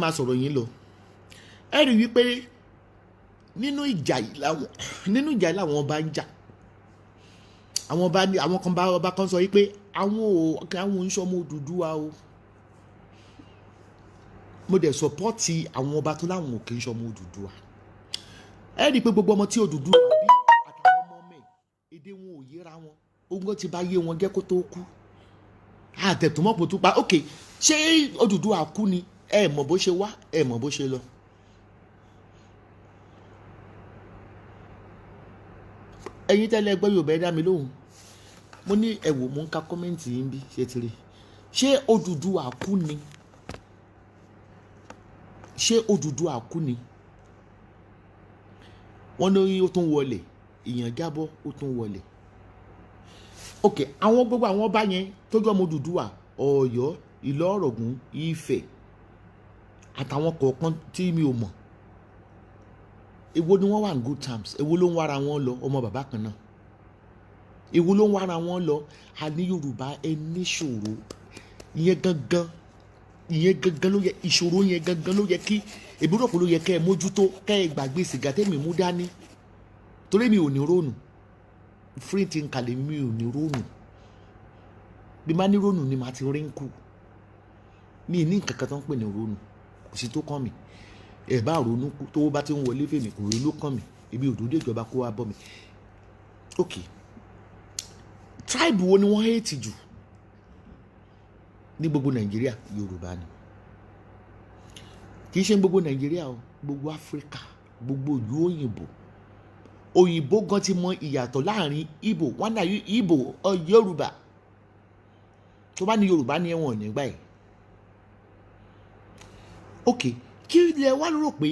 Kí n máa sọ̀rọ̀ yín lọ. Ẹ rí wípé nínú ìjà yìí làwọn ọba ń jà. Àwọn ọba ní àwọn kan bá ọba kan sọ wípé àwọn ò àwọn ò ń sọmọ Odùduwà o. Mo dẹ̀ support àwọn ọba tó láwọn ò kì í sọmọ Odùduwà. Ẹ rí i pé gbogbo ọmọ tí Odùduwà bí àtàwọn ọmọ ọmọ ẹ̀, èdè wọn ò yéra wọn. Ogun ti bá yé wọn jẹ́ kó tó kú. Àtẹ̀tùmọ̀pọ̀ tó pa. Ok, ṣé Odùduwà kú ni? Ẹ mọ̀ bó ṣe wá, ẹ mọ̀ bó ṣe lọ. Ẹ̀yin tẹ́lẹ̀ gbọ́ Yorùbá, ẹ dá mi lóhùn. Mo ní ẹ wò, mo ń ka comment yín bí ṣe ti rí. Ṣé Odùduwà kú ni? Ṣé Odùduwà kú ni? Wọ́n ní ó tún wọlé, ìyàn jábọ́, ó tún wọlé. Ok, àwọn gbogbo àwọn ọba yẹn tó jẹ́ ọmọ Odùduwà, Ọ̀yọ́, Ìlú Ọ̀ràngún, Ifẹ̀ àtàwọn kọ̀ọ̀kan tí mi ò mọ̀, èwo ni wọ́n wà ní good terms? Èwo ló ń wára wọn lọ? Ọmọ bàbá kan náà, èwo ló ń wára wọn lọ? A ní Yorùbá, ẹ níṣòro. Ìyẹn gangan, ìyẹn gangan ló yẹ, ìṣòro yẹn gangan ló yẹ kí èmi rò pé ló yẹ kẹ́ ẹ mójútó, kẹ́ ẹ gbàgbé sìgá tẹ́mi mú dání, torí mi ò ní rónù. Free thinker lè mi, ò ní rónù. Bí má ní rónù ni màá ti rí ń kù. Mi ní nǹkan kan tó ń pè ní rónù, kò sí tó kàn mí. Ẹ bá ronú kú, tó bá ti ń wọlé fèmí, kò rí ló kàn mí. Ibi òdòdó ìjọba kó wá bọ́ mi. Ok, tribe wo ni wọ́n hate jù ní gbogbo Nàìjíríà? Yorùbá ni. Kì í ṣe gbogbo Nàìjíríà o, gbogbo Áfíríkà, gbogbo ìlú òyìnbó. Òyìnbó gan ti mọ ìyàtọ̀ láàrin Ìgbò. Wọn náà Ìgbò or Yorùbá. Tó bá ní Yorùbá ní ẹ̀wọ̀n nígbà yìí. Ok, kí lẹ wá rò pé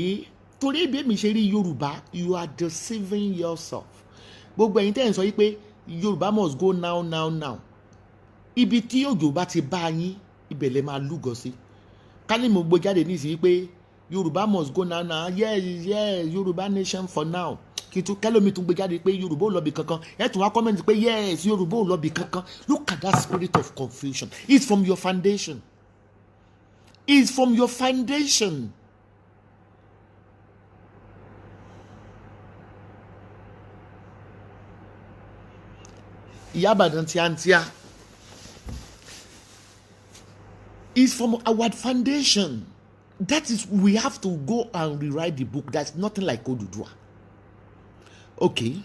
torí ibi èmi ṣe rí Yorùbá? You are deceiving yourself. Gbogbo ẹ̀yin tẹ́ ẹ̀ ń sọ yìí pé Yorùbá must go now now now, ibi tí òjò bá ti bá yín, ibẹ̀ lẹ máa lúgọ sí. Ká ní mo gbé jáde nísìnyí pé Yorùbá must go now now, yes, Yorùbá nation for now, kí tún kẹlómi tún gbé jáde pé Yorùbá ò lọ bí kankan, ẹ tún wá comment pé yes, Yorùbá ò lọ bí kankan. Look at that spirit of confusion. It's from your foundation. It's from your foundation. Ìyá Ìbàdàn tíátíá is from our foundation. That is, we have to go and rewrite the book. There's nothing like Oduduwa. Okay,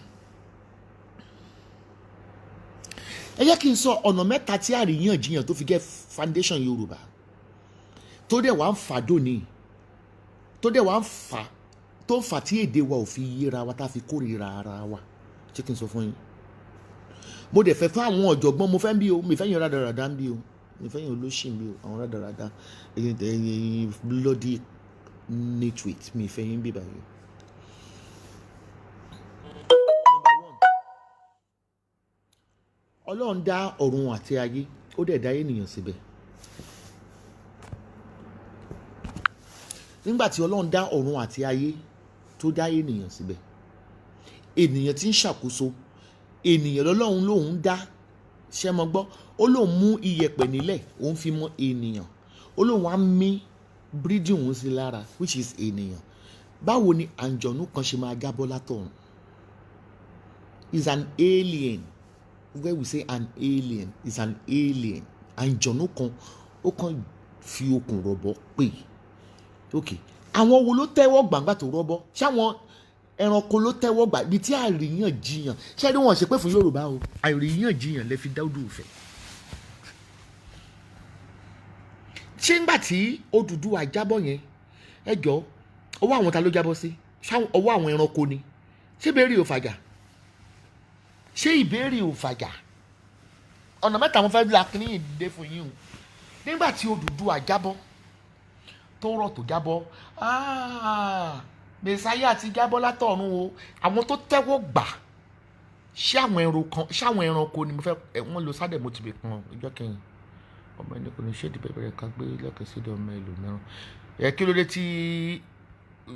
ẹ jẹ́ kí n sọ ọ̀nà mẹ́ta tí àríyànjiyàn tó fi jẹ́ foundation Yorùbá, tó dẹ̀ wá ń fà dóní, tó dẹ̀ wá ń fà, tó ń fà tí èdè wa ò fi yéra wa, tá a fi kórìíra ara wa. Ṣé kí n sọ fún yín? Mo dẹ̀ fẹ́ fún àwọn ọ̀jọ̀gbọ́n, mo fẹ́ ń bí o. Mi fẹ́ yín rádaràda ń bí o. Mi fẹ́ yín olóṣì ń bí o. Àwọn rádaràda, ẹ̀yin bloody nitwit, mi fẹ́ yín bí báyìí. Number one, Ọlọ́run dá ọ̀run àti ayé, ó dẹ̀ dá ènìyàn síbẹ̀. Nígbà tí Ọlọ́run dá ọ̀run àti ayé, tó dá ènìyàn síbẹ̀, ènìyàn tí ń ṣàkóso ènìyàn lọ́lọ́run lòun dá. Ṣé mo gbọ́? Ó lóun mú iyẹ̀pẹ̀ nílẹ̀, òun fi mọ ènìyàn. Ó lóun á mí breathing òun sí lára, which is ènìyàn. Báwo ni àǹjọ̀nú kan ṣe máa jábọ́ látọ̀run? Is an alien. Where we say an alien is an alien, àǹjọ̀nú kan, ó kàn fi okùn rọ̀bọ̀ pè. Ok, àwọn wo ló tẹ́wọ́ gbàǹgbà tó rọ́bọ́? Ṣáwọn ẹranko ló tẹ́wọ́ gbà? Ibi tí àríyànjiyàn ṣé ni wọ́n ṣe pé fún Yorùbá o, àríyànjiyàn lè fi dáúdù fẹ́. Ṣé ńgbà tí Odùduwà jábọ́ yẹn, ẹ jọ, ọwọ́ àwọn ta ló jábọ́ sí? Ọwọ́ àwọn ẹranko ni? Ṣé ìbéèrè ò fàjà? Ṣé ìbéèrè ò fàjà? Ọ̀nà mẹ́ta mo fẹ́ la kíní ìdílé fún yín o. Nígbà tí Odùduwà jábọ́, tó rọ̀, tó jábọ́, Mẹsáyà ti jábọ́ látọ̀run o, àwọn tó tẹ́wọ́ gbà, ṣé àwọn ẹranko ni? Mo fẹ́ wọ́n lo sádẹ̀, mo ti bè kan ìjọ kẹyìn. Ọmọ ẹni kò ní ṣèdí bẹ̀rẹ̀ ká gbé lẹ́kẹ̀ẹ́ sídìí ọmọ ẹlòmíràn. Ẹ kí ló dé tí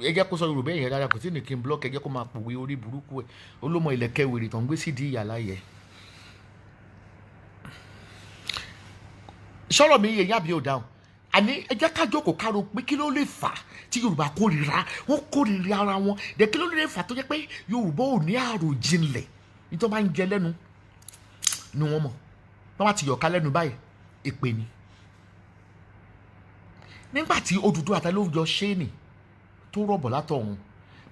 ẹ jẹ́ kó sọ Yorùbá yẹn dáadáa? Kò tí ní kí n block. Ẹ jẹ́ kó máa pòwe orí burúkú ẹ̀ olómọ ilẹ̀kẹ́ wèrè tó ń gbé sídìí ìyá láyẹ̀. Sọ̀rọ̀ mi yẹ yàbí ò dáhùn. Àní ẹ jẹ́ ká jókòó ká rò pé kí ló lè fà tí Yorùbá kórìíra, wọ́n kórìíra ara wọn dẹ̀. Kí ló lè fà tó jẹ́ pé Yorùbá ò ní àròjinlẹ̀? Nítorí wọ́n máa ń jẹ lẹ́nu ni wọ́n mọ̀, wọ́n bá ti yọ̀ká lẹ́nu báyìí, èpè ni. Nígbà tí Odùduwà àtàlẹ́ ló jọ ṣéènì tó rọ̀bọ̀ látọ̀hún,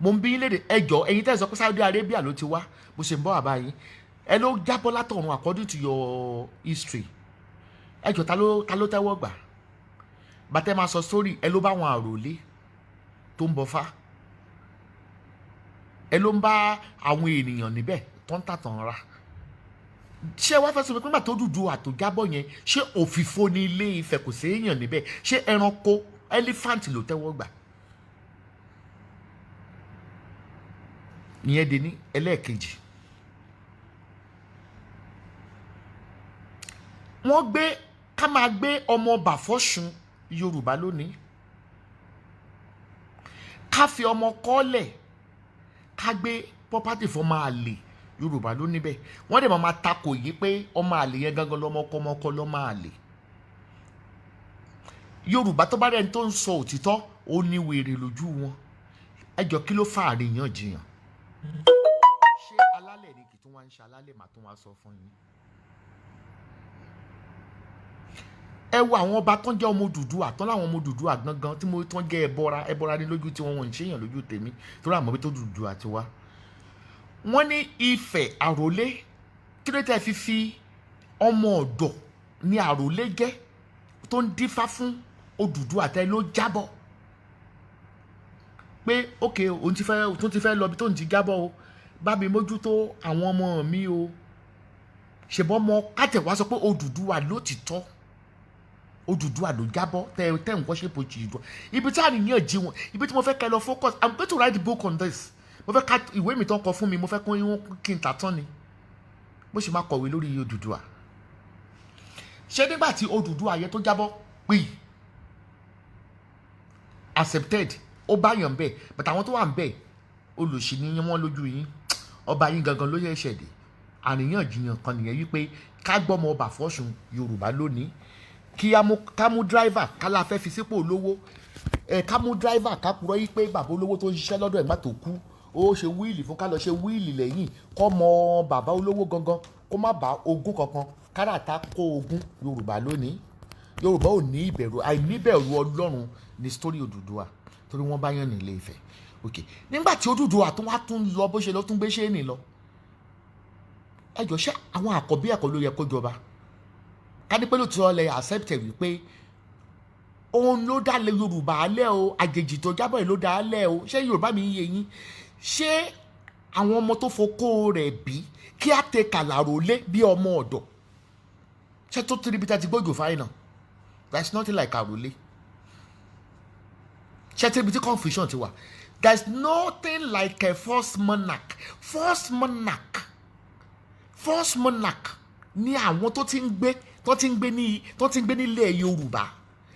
mo ń bí yín léde ẹjọ́, ẹ̀yin tẹ́ ẹ sọ pé Saudi Arabia ló ti wá, bó ṣe ń bọ́ àbá yín, ẹ ló jábọ́ látọ̀run according to your history. Ẹjọ́, ta ló tẹ́wọ́ gbà? Bàtẹ́ máa sọ sórí ẹ ló bá àwọn àròlé tó ń bọfá, ẹ ló ń bá àwọn ènìyàn níbẹ̀ tó ń tàtàn ra. Ṣé wàá fẹ́ sọ pé nígbà tó Odùduwà tó jábọ̀ yẹn, ṣé òfìfo ní Ilé Ifẹ̀, kò séèyàn níbẹ̀? Ṣé ẹranko elephant ló tẹ́wọ́ gbà? Ìyẹn di ní ẹlẹ́ẹ̀kejì. Wọ́n gbé ká máa gbé ọmọ ọba fọ́ṣun Yorùbá lónìí, ká fi ọmọ kọ́lẹ̀, ká gbé property fún ọmọ àlè, Yorùbá ló níbẹ̀. Wọ́n dẹ̀ máa takò yìí pé ọmọ àlè yẹn gangan lọ́mọkọ́mọkọ́ lọ́mọ àlè. Yorùbá tó bá rẹni tó ń sọ òtítọ́, ó ní wèrè lójú wọn. Ẹ jọ, kí ló fa àríyànjiyàn? Ṣé alálẹ̀ ni kì í tún wá ń ṣe alálẹ̀? Màá tún wá sọ fún yín. Ẹ wo àwọn ọba tó ń jẹ́ ọmọ Odùduwà tán, láwọn ọmọ Odùduwà gangan tí mo tán jẹ́ ẹbọra, ẹbọra ní lójú tí wọ́n, wọ́n ń ṣèyàn lójú tèmi, torí àmọ́ bí tó Odùduwà ti wá. Wọ́n ní Ifẹ̀ àròlé, kí ló tẹ́ fi ọmọ ọ̀dọ̀ ní àròlé jẹ́ tó ń dífá fún Odùduwà tẹ́ ló jábọ̀ pé ok, òun ti fẹ́, òun ti fẹ́ lọ bí tó ń ti jábọ̀ o, bá mi mójútó àwọn ọmọ mi o. Ṣèbọn ọmọ kátẹ̀wá sọ pé Odùduwà ló ti tọ́, Odùduwà ló jábọ́ tẹ tẹ nǹkan ṣe pòjì ìdùn. Ibi tí àníyàn jí wọn, ibi tí mo fẹ́ kẹ́ lọ focus, I'm going to write the book on this. Mo fẹ́ ká ìwé mi tán kọ fún mi, mo fẹ́ kí n tà tán ni mo sì máa kọ̀wé lórí Odùduwà. Ṣé nígbà tí Odùduwà yẹn tó jábọ́ pì accepted, ó bá yàn bẹ́ẹ̀, but àwọn tó wà ń bẹ́ẹ̀, olùsí ni wọ́n lójú yín, ọba yín gangan ló yẹ ṣẹ̀dẹ̀. Àríyànjiyàn kan nìyẹn wípé ká gbọ́mọ ọba fọ́sùn, Yorùbá lónìí, kí ká mú driver ká la fẹ́ fi sípò olówó ẹ, ká mú driver, ká purọ́ yí pé bàbá olówó tó ń ṣiṣẹ́ lọ́dọ̀ ẹ̀gbá tó kú, ó ṣe will fún, ká lọ ṣe will lẹ́yìn, kọ́ mọ bàbá olówó gangan, kó má bá ogún kankan, káràtà kó ogún. Yorùbá lónìí, Yorùbá ò ní ìbẹ̀rù, àìníbẹ̀rù Ọlọ́run ní story Odùduwà, torí wọ́n bá yàn ní Ilé Ifẹ̀. Ok, nígbà tí Odùduwà tó wá tún lọ, bó ṣe lọ tún gbé ṣéènì lọ, ẹ jọ, ṣé àwọn àkọ́bí ẹ̀kọ́ ló yẹ kó jọba? Ká ní pé lóòótọ́ lẹ accept wípé òun ló dá lé Yorùbá alẹ́ o, àjèjì tó jábọ̀ yìí ló dá alẹ́ o. Ṣé Yorùbá mi ń yé yín? Ṣé àwọn ọmọ tó fokó rẹ̀ bí kí á tẹ kàlàrò lé bí ọmọ ọ̀dọ̀? Ṣé tó tiri bí tá ti gbójú fáìnà? There is nothing like àròlé. Ṣé tí ibi tí confusion ti wà? There is nothing like a first monarch. First monarch, first monarch ní àwọn tó ti ń gbé, tó ti ń gbé nílẹ̀ Yorùbá.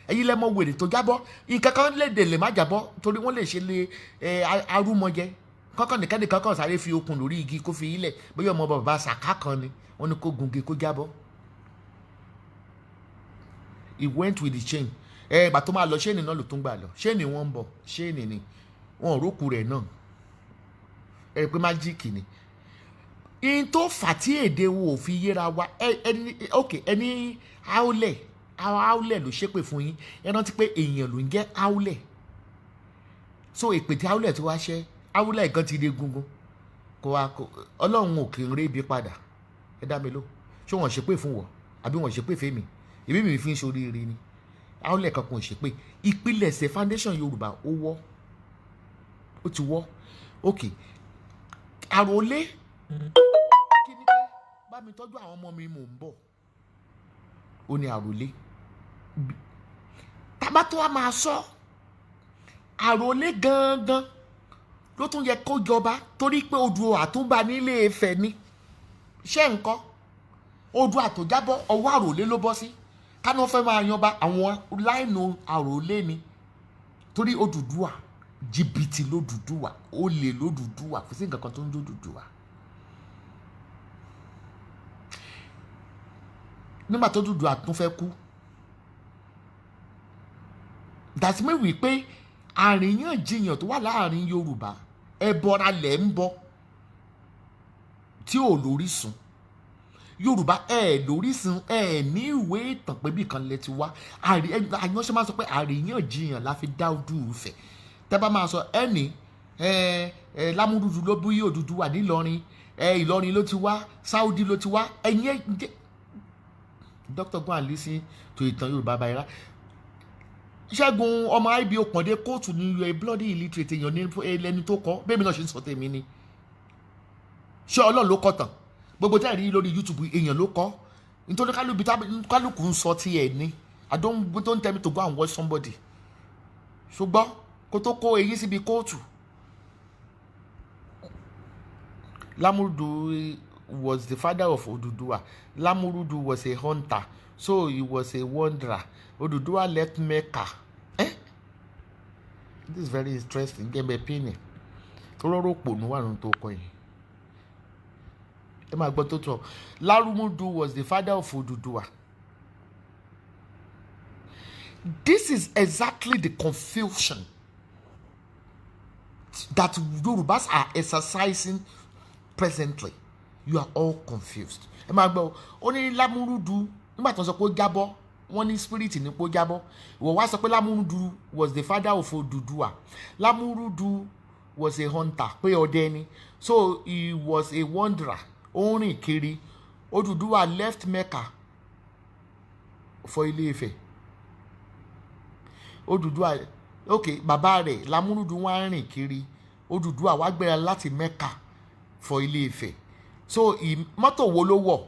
Ẹ̀yin lẹ́mọ wèrè tó jábọ́, nǹkan kan lè dè lè má jábọ́, torí wọ́n lè ṣe lè ẹ arúmọjẹ kankan nìkan nìkan kan sáré fi okùn lórí igi kó fi ilẹ̀, bóyá ọmọ bàbá sàká kan ni wọ́n ní kó gungi kó jábọ́. He went with the chain. Ẹ ìgbà tó máa lọ, ṣéènì náà ló tún gbà lọ, ṣéènì wọn ń bọ̀, ṣéènì ni wọn ò rókù rẹ̀ náà. Ẹ pé májíìkì ni in tó fà tí èdè wo ò fi yéra wa. Ẹni, ok, ẹni áúlẹ̀, áúlẹ̀ ló ṣépè fún yín. Ẹ rántí pé èèyàn ló ń jẹ́ áúlẹ̀. So èpè tí áúlẹ̀ tó wá ṣẹ́, áúlẹ̀ gan ti dé gungun kó wa kó Ọlọ́run ò kì í rí ibi padà. Ẹ dá mi ló, ṣé wọ́n ṣépè fún wọ àbí wọ́n ṣépè fẹ́mi? Ìbí mi fi ń ṣoríire ni. Áúlẹ̀ kankan ò ṣépè. Ìpilẹ̀ṣẹ̀ foundation Yorùbá ó wọ́, ó ti wọ́. Ok, àròlé kí ni pé bá mi tọ́jú àwọn ọmọ mi, mò ń bọ̀, ó ní àròlé. Tábà tó wá máa sọ àròlé gangan ló tún yẹ kó jọba, torí pé Odùduwà tún bá nílé Ifẹ̀ ni. Ṣé nǹkan Odùduwà tó jábọ́, ọwọ́ àròlé ló bọ́ sí. Káná fẹ́ máa yanba àwọn láìnù àròlé ni, torí Odùduwà jìbìtì lódùduwà, olè lódùduwà, kò sí nǹkan kan tó ń jódùduwà. Nígbà tó Odùduwà tún fẹ́ kú, That's mean wípé àríyànjiyàn tó wà láàrin Yorùbá, ẹbọra lẹ̀ ń bọ tí ò lórísun. Yorùbá ẹ lórísun, ẹ ní ìwé ìtàn pé bí kan lẹ ti wá. Àyànṣe máa sọ pé àríyànjiyàn la fi dá ojú Ifẹ̀. Tẹ́ bá máa sọ ẹnì ẹ ẹ Lámúrúdu ló bí Odùduwà nílọrin, ẹ Ìlọrin ló ti wá, Saudi ló ti wá. Ẹ̀yin ẹ jẹ́ Dr. Go and listen to Ìtàn Yorùbá Bayira. Ṣẹ́gun ọmọ ibo pọ̀ndé kóòtù ní, you are a bloody illiterate. Èèyàn ní ẹlẹ́ni tó kọ́ bẹ́ẹ̀ mi náà ṣe ń sọ tèmi ni. Ṣé Ọlọ́run ló kọ́ tàn? Gbogbo tẹ́ ẹ̀ rí lórí YouTube, èèyàn ló kọ́, nítorí kálukú ń sọ tiẹ̀ ní. I don't tell me to go and watch somebody, ṣùgbọ́n kó tó kó eyín síbi kóòtù. Lamurudu was the father of Oduduwa. Lamurudu was a hunter, so he was a wanderer. Oduduwa left Mecca. Eh? This is very interesting. Gẹ́gẹ́ pínì rọ́rọ́ pònú wà nínú tó kọ yìí. Ẹ máa gbọ́ tó tọ̀. Larumudu was the father of Oduduwa. This is exactly the confusion that Yorubas are exercising presently. You are all confused. Ẹ máa gbọ́, ó ní Lámúrúdu, nígbà tó ń sọ pé ó jábọ́, wọ́n ní spirit ní pé ó jábọ́. Ìwọ wá sọ pé Lámúrúdu was the father of Odùduwà. Lámúrúdu was a hunter, pé ọdẹ ni, so he was a wanderer, ó ń rìn kiri. Odùduwà left Mecca for Ilé-Ifẹ̀. Odùduwà, ok, bàbá rẹ̀ Lámúrúdu wá ń rìn kiri. Odùduwà wá gbéra láti Mecca for Ilé-Ifẹ̀. So mọ́tò wo ló wọ̀?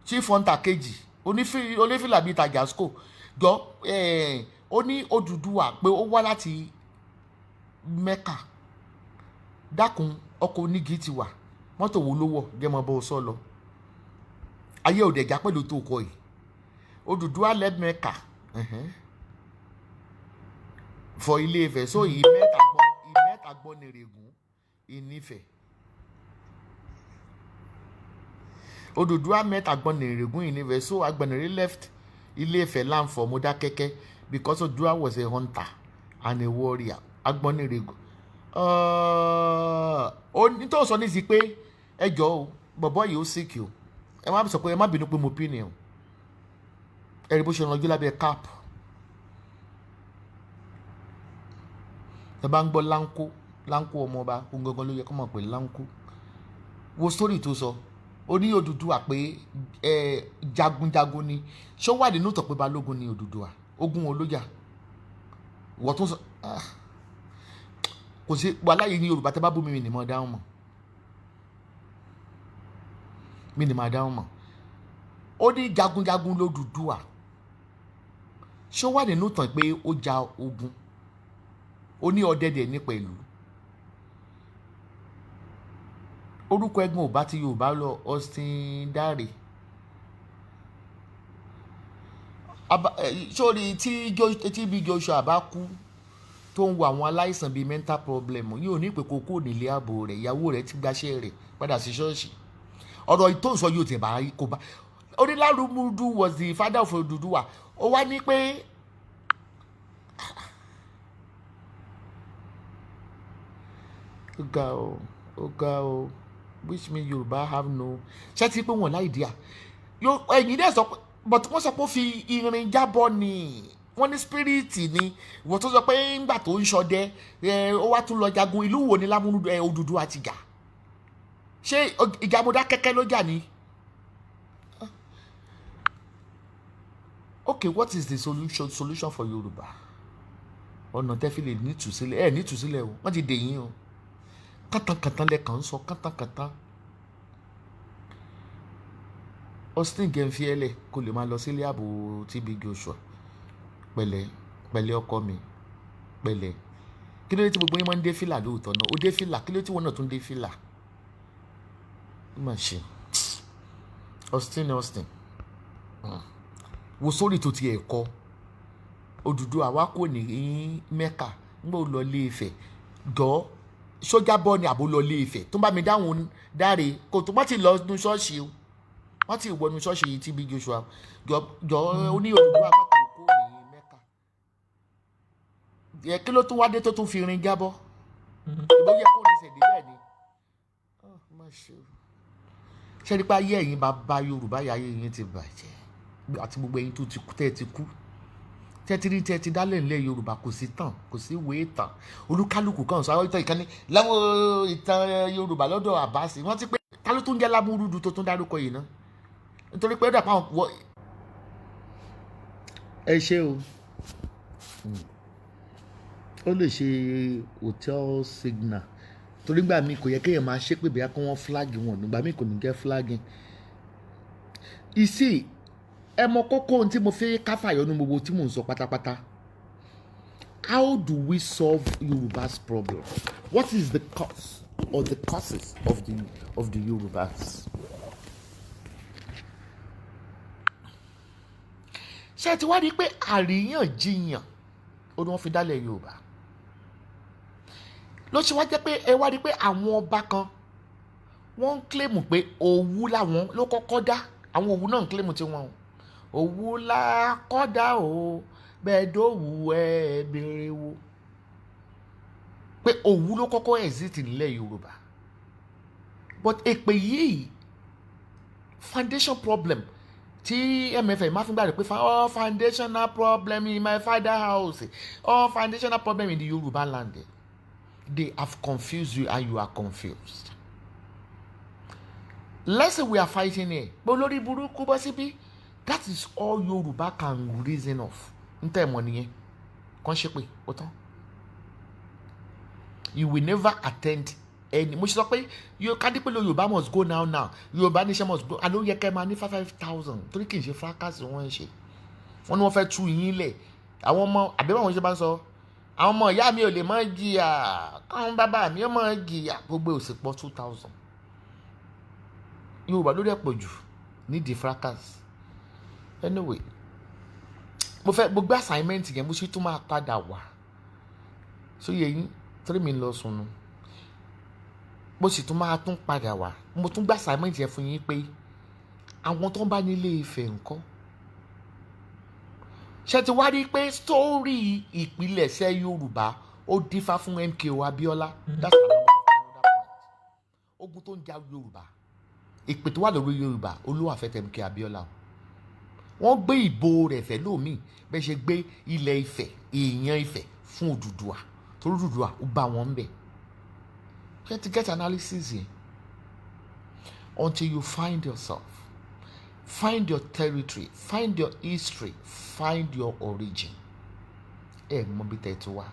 Chief Hunter kejì, onífìlà bíi Tajasco jọ, ó ní Odùduwà pé ó wá láti Mecca. Dákun, ọkọ̀ onígi ti wà, mọ́tò wo ló wọ̀? Gẹ́mọ bó sọ lọ ayé òdẹ̀já pẹ̀lú tó kọ yìí. Odùduwà left Mecca for Ilé-Ifẹ̀, so he met Agbọ́nirègún in Ifẹ̀. Odùduwà met Agbọ́nirègún in Ifẹ̀, so Agbọ́nirè left Ilé-Ifẹ̀ land for Modákẹ́kẹ́ because Odùduwà was a hunter and a warrior. Agbọ́nirègún ó ní tó sọ ní sí pé ẹ jọ o, bọ̀bọ̀ yìí ó sick o. Ẹ má sọ pé, ẹ má bínú pé mo pín ni o. Ẹ rí bó ṣe ranjú lábẹ́ cap. Ẹ bá ń gbọ́ láńkó láńkó, ọmọọba ohun gangan ló yẹ kó mọ̀ pé láńkó. Wo sórí tó sọ, ó ní Odùduwà pé ẹ jagunjagun ni. Ṣé ó wà nínú ìtàn pé balógun ni Odùduwà? Ogun wo ló jà? Wọ́n tún sọ kò sí wàhálà yìí ní Yorùbá. Tẹ́ bá bú mi, mi ní mọ̀ dáhùn mọ́, mi ní mọ̀ dáhùn mọ́. Ó ní jagunjagun lódùduwà. Ṣé ó wà nínú ìtàn pé ó ja ogun? Ó ní ọdẹdẹ ní pẹ̀lú orúkọ ẹ̀gbọ́n ò bá ti Yorùbá lọ. Austin Dare, sórí tí bí Joshua bá kú tó ń wo àwọn aláìsàn bíi mental problem, yóò ní pé kó kúrò nílé ààbò rẹ̀. Ìyàwó rẹ̀ ti gbaṣẹ́ rẹ̀ padà sí ṣọ́ọ̀ṣì. Ọ̀rọ̀ ìtòǹsọ yóò tẹ̀ bá kó bá onílàrúmúdú was the father of Odùduwà. Ó wá ní pé ó ga o, ó ga o, which mean Yorùbá have no, ṣé ti pé wọn láì díà ẹ̀yìn dẹ̀ sọ pé, but wọ́n sọ pé ó fi irin jábọ́ ni, wọ́n ní spirit ni. Ìwọ tó sọ pé ńgbà tó ń ṣọdẹ, ó wá tún lọ jagun. Ìlú wo ni Lámúrúdù ẹ Odùduwà ti jà? Ṣé ìjà Mọdákẹ́kẹ́ ló jà ni? Okay, what is the solution for Yorùbá? Ọ̀nà tẹ́ fi lè nítùsílẹ̀, ẹ̀ nítùsílẹ̀ o, wọ́n ti dè yín o. Kàtàkàtà lẹ́kàn ń sọ kàtàkàtà. Austin gẹ̀ǹfìẹ́lẹ̀ kò lè máa lọ sílé ààbò TB Joshua. Pẹ̀lẹ́ pẹ̀lẹ́, ọkọ mi, pẹ̀lẹ́. Kí ló dé tí gbogbo yín máa ń dé fìlà lóòótọ́ náà? Ó dé fìlà, kí ló dé tí wọn náà tún dé fìlà? Ó mà ṣe. Austin, Austin, wo sórí tó ti ẹ̀ kọ́. Odùduwà wa kò ní Mẹ́kà ńgbà ó lọ Ilé Ifẹ̀ jọ, sójà bọ́ ni àbó lọ Ilé Ifẹ̀ tó ń bá mi dáhùn dáre kò tó má ti lọ nu ṣọ́ọ̀ṣì o, wọ́n ti wọnú ṣọ́ọ̀ṣì yìí TB Joshua jọ jọ. Ó ní Odùduwà pàtó kò ní Mẹ́kà. Yẹ kí ló tún wá dé tó tún fi irin jábọ́? Ìbò yẹ kó rin ṣèdí bẹ́ẹ̀ ni. Má ṣe o. Ṣé nípa ayé ẹ̀yin bàbá Yorùbá yà, ayé yín ti bàjẹ́, àti gbogbo ẹ̀yin tó ti kú, tẹ́ ẹ ti kú, tẹ́tí tẹ́ ti dálẹ̀ ńlẹ̀ Yorùbá. Kò sí tàn, kò sí ìwé ìtàn. Olúkálùkù kan sọ àwọn ìtàn ìkànnì láwọn ìtàn Yorùbá lọ́dọ̀ Àbáàsì. Wọ́n ti pé ta ló tún jẹ́ Lámúrúdù tó tún dárúkọ yìí náà? Nítorí pé ó dàpọ̀ àwọn wọ. Ẹ ṣé o. Ó lè ṣe hotel signal, torí gbà mí kò yẹ kéèyàn máa ṣépè bí kí wọ́n flag wọn nígbà míì, kò ní jẹ́ flagging. Ìsì ẹ mọ kókó ohun tí mo fẹ́ káfàyọ ní gbogbo tí mò ń sọ pátápátá. How do we solve Yoruba's problem? What is the cause or the causes of the Yorubas? Ṣé ẹ ti wá rí i pé àríyànjiyàn ó ní wọ́n fi dálẹ̀ Yorùbá ló ṣe wá jẹ́ pé ẹ wá rí i pé àwọn ọba kan, wọ́n ń claim pé Òwu làwọn ló kọ́kọ́ dá. Àwọn Òwu náà ń claim tiwọn o. Òwu la kọ́ dá o, bẹ́ẹ̀ dòwú ẹ béèrè wo pé Òwu ló kọ́kọ́ exist nílẹ̀ Yorùbá. But èpè yìí, foundation problem tí MFM máa fi gbà rẹ̀ pé all foundational problem in my father house, all foundational problem in the Yorùbá land, they have confused you and you are confused. Let's say we are fighting here pé olórí burúkú bọ́ síbí. That is all Yorùbá can reason of. N tẹ́ ẹ̀ mọ̀ nìyẹn, kàn ṣe pé ó tán. You will never attend any. Mo ṣe sọ pé kádí pé Yorùbá must go now now, Yorùbá nation must go. Àló yẹ kẹ́ máa ní 5,000, torí kì í ṣe fracas wọ́n ń ṣe. Wọ́n ní wọ́n fẹ́ tú yín lẹ̀. Àwọn ọmọ àbí báwọn ṣe bá ń sọ, àwọn ọmọ ìyá mi ò lè mọ jìyà káwọn bàbá mi ò mọ jìyà. Gbogbo ò sì pọ̀ 2,000. Yorùbá lórí ẹ̀ pọ̀ jù nídìí fracas. Anyway, mo fẹ́ gbogbo assignment yẹn, mo sì tún máa padà wá sóyè yín, torí mi ń lọ sùn nù. Mo sì tún máa tún padà wá. Mo tún gbé assignment yẹn fún yín pé àwọn tó ń bá nílé Ifẹ̀ ńkọ́? Ṣe ti wá rí i pé story ìpilẹ̀ṣẹ̀ Yorùbá ó dífá fún MKO Abiola? That's another point. Ogun tó ń ja Yorùbá, ìpè tó wà lórí Yorùbá, olúwàfẹ́ MK Abiola o. Wọ́n gbé ìbò rẹ̀ fẹ́ lómi bẹ́ẹ̀ ṣe gbé ilẹ̀ Ifẹ̀, èèyàn Ifẹ̀ fún Odùduwà, torí Odùduwà ó bá wọn bẹ̀. Ṣe ti get analysis yẹn? Until you find yourself, find your territory, find your history, find your origin, ẹ mọ bí tẹ́ ti wá.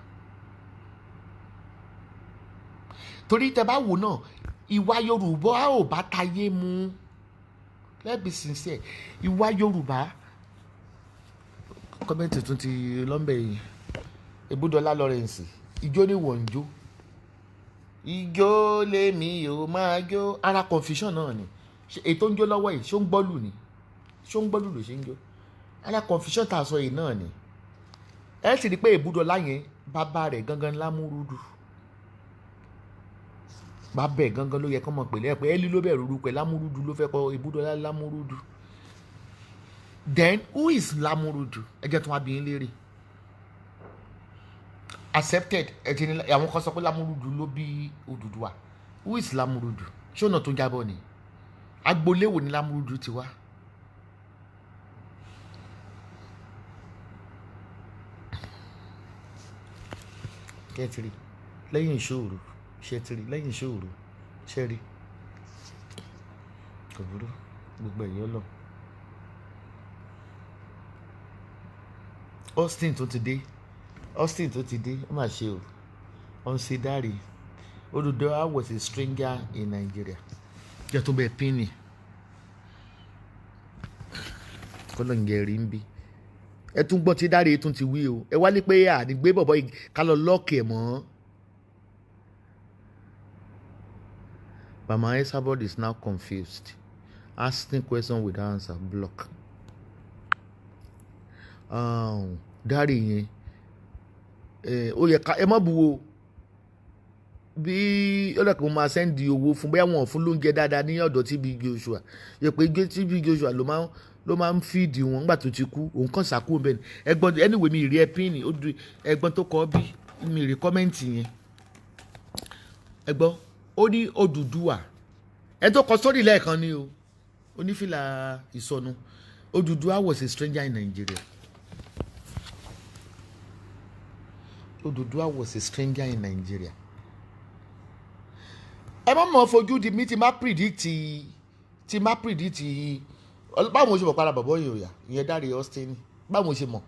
Torí tẹ́ bá wò náà, ìwà Yorùbá ò bá tayé mu. Let's be sincere, ìwà Yorùbá. Comment tún ti lọ́nbẹ̀ yìí. Ebúdọ́lá Lawrence, ijó ní wọ́n ń jó, ijó lèmi ò máa jó. Ara confusion náà ni ètò ń jó lọ́wọ́ yìí. Ṣó ń gbọ́lù ni? Ṣó ń gbọ́lù ló ṣe ń jó? Ara confusion tá a sọ yìí náà ni. Ẹ sì rí i pé Ebúdọ́lá yẹn, bàbá rẹ̀ gangan Lámúrúdù, bàbá ẹ̀ gangan ló yẹ kọ́ mọ̀ pẹ̀lú ẹ̀ pé ẹ́lí ló bẹ̀rù orúkọ ẹ̀. Lámúrúdù ló fẹ́ kọ́ Ebúdọ́lá Lámúrúdù. Then who is Lámúrúdù? Ẹ jẹ́ tó wá bí yín léèrè. Accepted. Ẹ ti ní àwọn kan sọ pé Lámúrúdù ló bí Odùduwà. Who is Lámúrúdù? Ṣé ọ̀nà tó jábọ̀ ni? Agboolé wo ni Lámúrúdù ti wá? Kẹ́tìrì lẹ́yìn ìṣòro, ṣẹ́tìrì lẹ́yìn ìṣòro, ṣẹ́rí kò burú, gbogbo ẹ̀yọ́ lọ. Austin tó ti dé, Austin tó ti dé, ó mà ṣe o. Ọ̀nsẹ̀dárì, Odùduwà was a stranger in Nigeria. Jẹ́ tó bẹ́ẹ̀ pín ní kọ́lọ̀ ń gẹ̀rí ń bí. Ẹ tún gbọ́ tí Dáre tún ti wí o. Ẹ wálé pé àní gbé bọ̀bọ̀ yìí ká lọ lọ́ọ̀kì ẹ̀ mọ́. Mama Esabod is now confused, asking question without answer. Block. Dáre yẹn, ó yẹ ká ẹ má bu o. Bí ó lọ́kàn, mo máa send owó fún, bóyá wọn ò fún lóúnjẹ dáadáa ní ọ̀dọ̀ TB Joshua, yẹ pé TB Joshua ló máa ń feed wọn. Nígbà tó ti kú, òun kàn sàkó bẹ́ẹ̀ ni. Ẹ̀gbọ́n, anyway, mi ì rí ẹ pín ní ẹ̀gbọ́n tó kọ́ bí mi rí comment yẹn. Ẹ̀gbọ́n, ó ní Odùduwà, ẹ tó kọ sórí lẹ́ẹ̀kan ni o, onífìlà ìsọnù. Odùduwà was a stranger in Nigeria. Odùduwà was a stranger in Nigeria. Ẹ má mọ̀ fojú di mi tí má predict. Báwo mo ṣe mọ̀ para bàbá yìí ò yà ìyẹn Dáre Austin? Báwo mo ṣe mọ̀?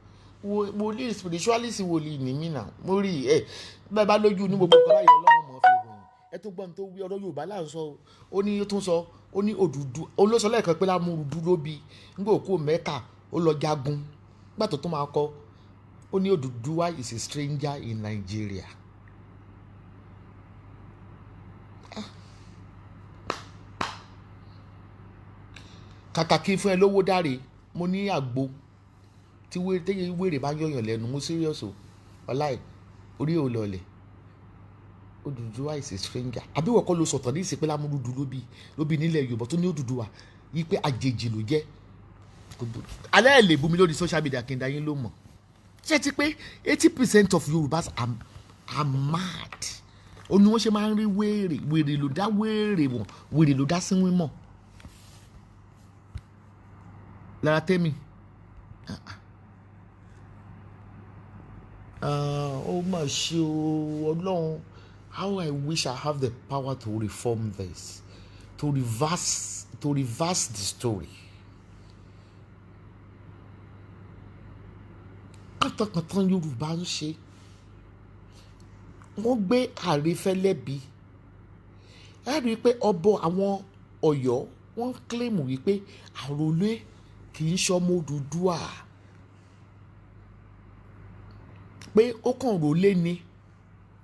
Wòlíì, spiritualist, wòlíì ní mí náà. Mo rí ẹ bẹ́ẹ̀ bá lójú ní gbogbo nǹkan báyìí, Ọlọ́run mọ̀ fi hàn. Ẹ tó gbọ́n tó wí ọ̀rọ̀ Yorùbá là ń sọ. Ó ní, ó tún sọ, ó ní Òdùdú, ó ló sọ lẹ́ẹ̀kan pé Lámúrúdú ló bí. Nígbà òkú Mẹ́kà, ó lọ jagun. Nígbà tó tún máa kọ, ó ní Odùduwà is a stranger in Nigeria. Kàkà kí n fún ẹ lówó, Dáre, mo ní àgbo tí wèrè bá ń yọ̀yàn lẹ́nu. Mo serious o, ọláì orí ò lọlẹ̀. Odùduwà is a stranger. Àbí wọ́n kọ́ ló sọ̀tàn ní ìsìnkú Lámúrúdú ló bí nílẹ̀ Yorùbá, tó ní Odùduwà yí pé àjèjì ló jẹ́? Alẹ́ ẹ̀ lè bú mi lórí social media kí n dá yín ló mọ̀. Ṣé ti pé 80% of Yorùbás are mad? Ó ní wọ́n ṣe máa ń rí wèrè. Wèrè ló dá wèrè wọ̀n, wèrè ló dá sínwín mọ̀ lára tẹ́mi. Ó mà ṣe o, Ọlọ́run. How I wish I have the power to reform this, to reverse the story. Kàtàkàtàn Yorùbá ń ṣe, wọ́n gbé àrífẹ́lẹ́bi. Ẹ rí i pé ọbọ àwọn Ọ̀yọ́, wọ́n claim wípé àròlé kì í ṣọmọ Odùduwà, pé ó kàn rólé ni,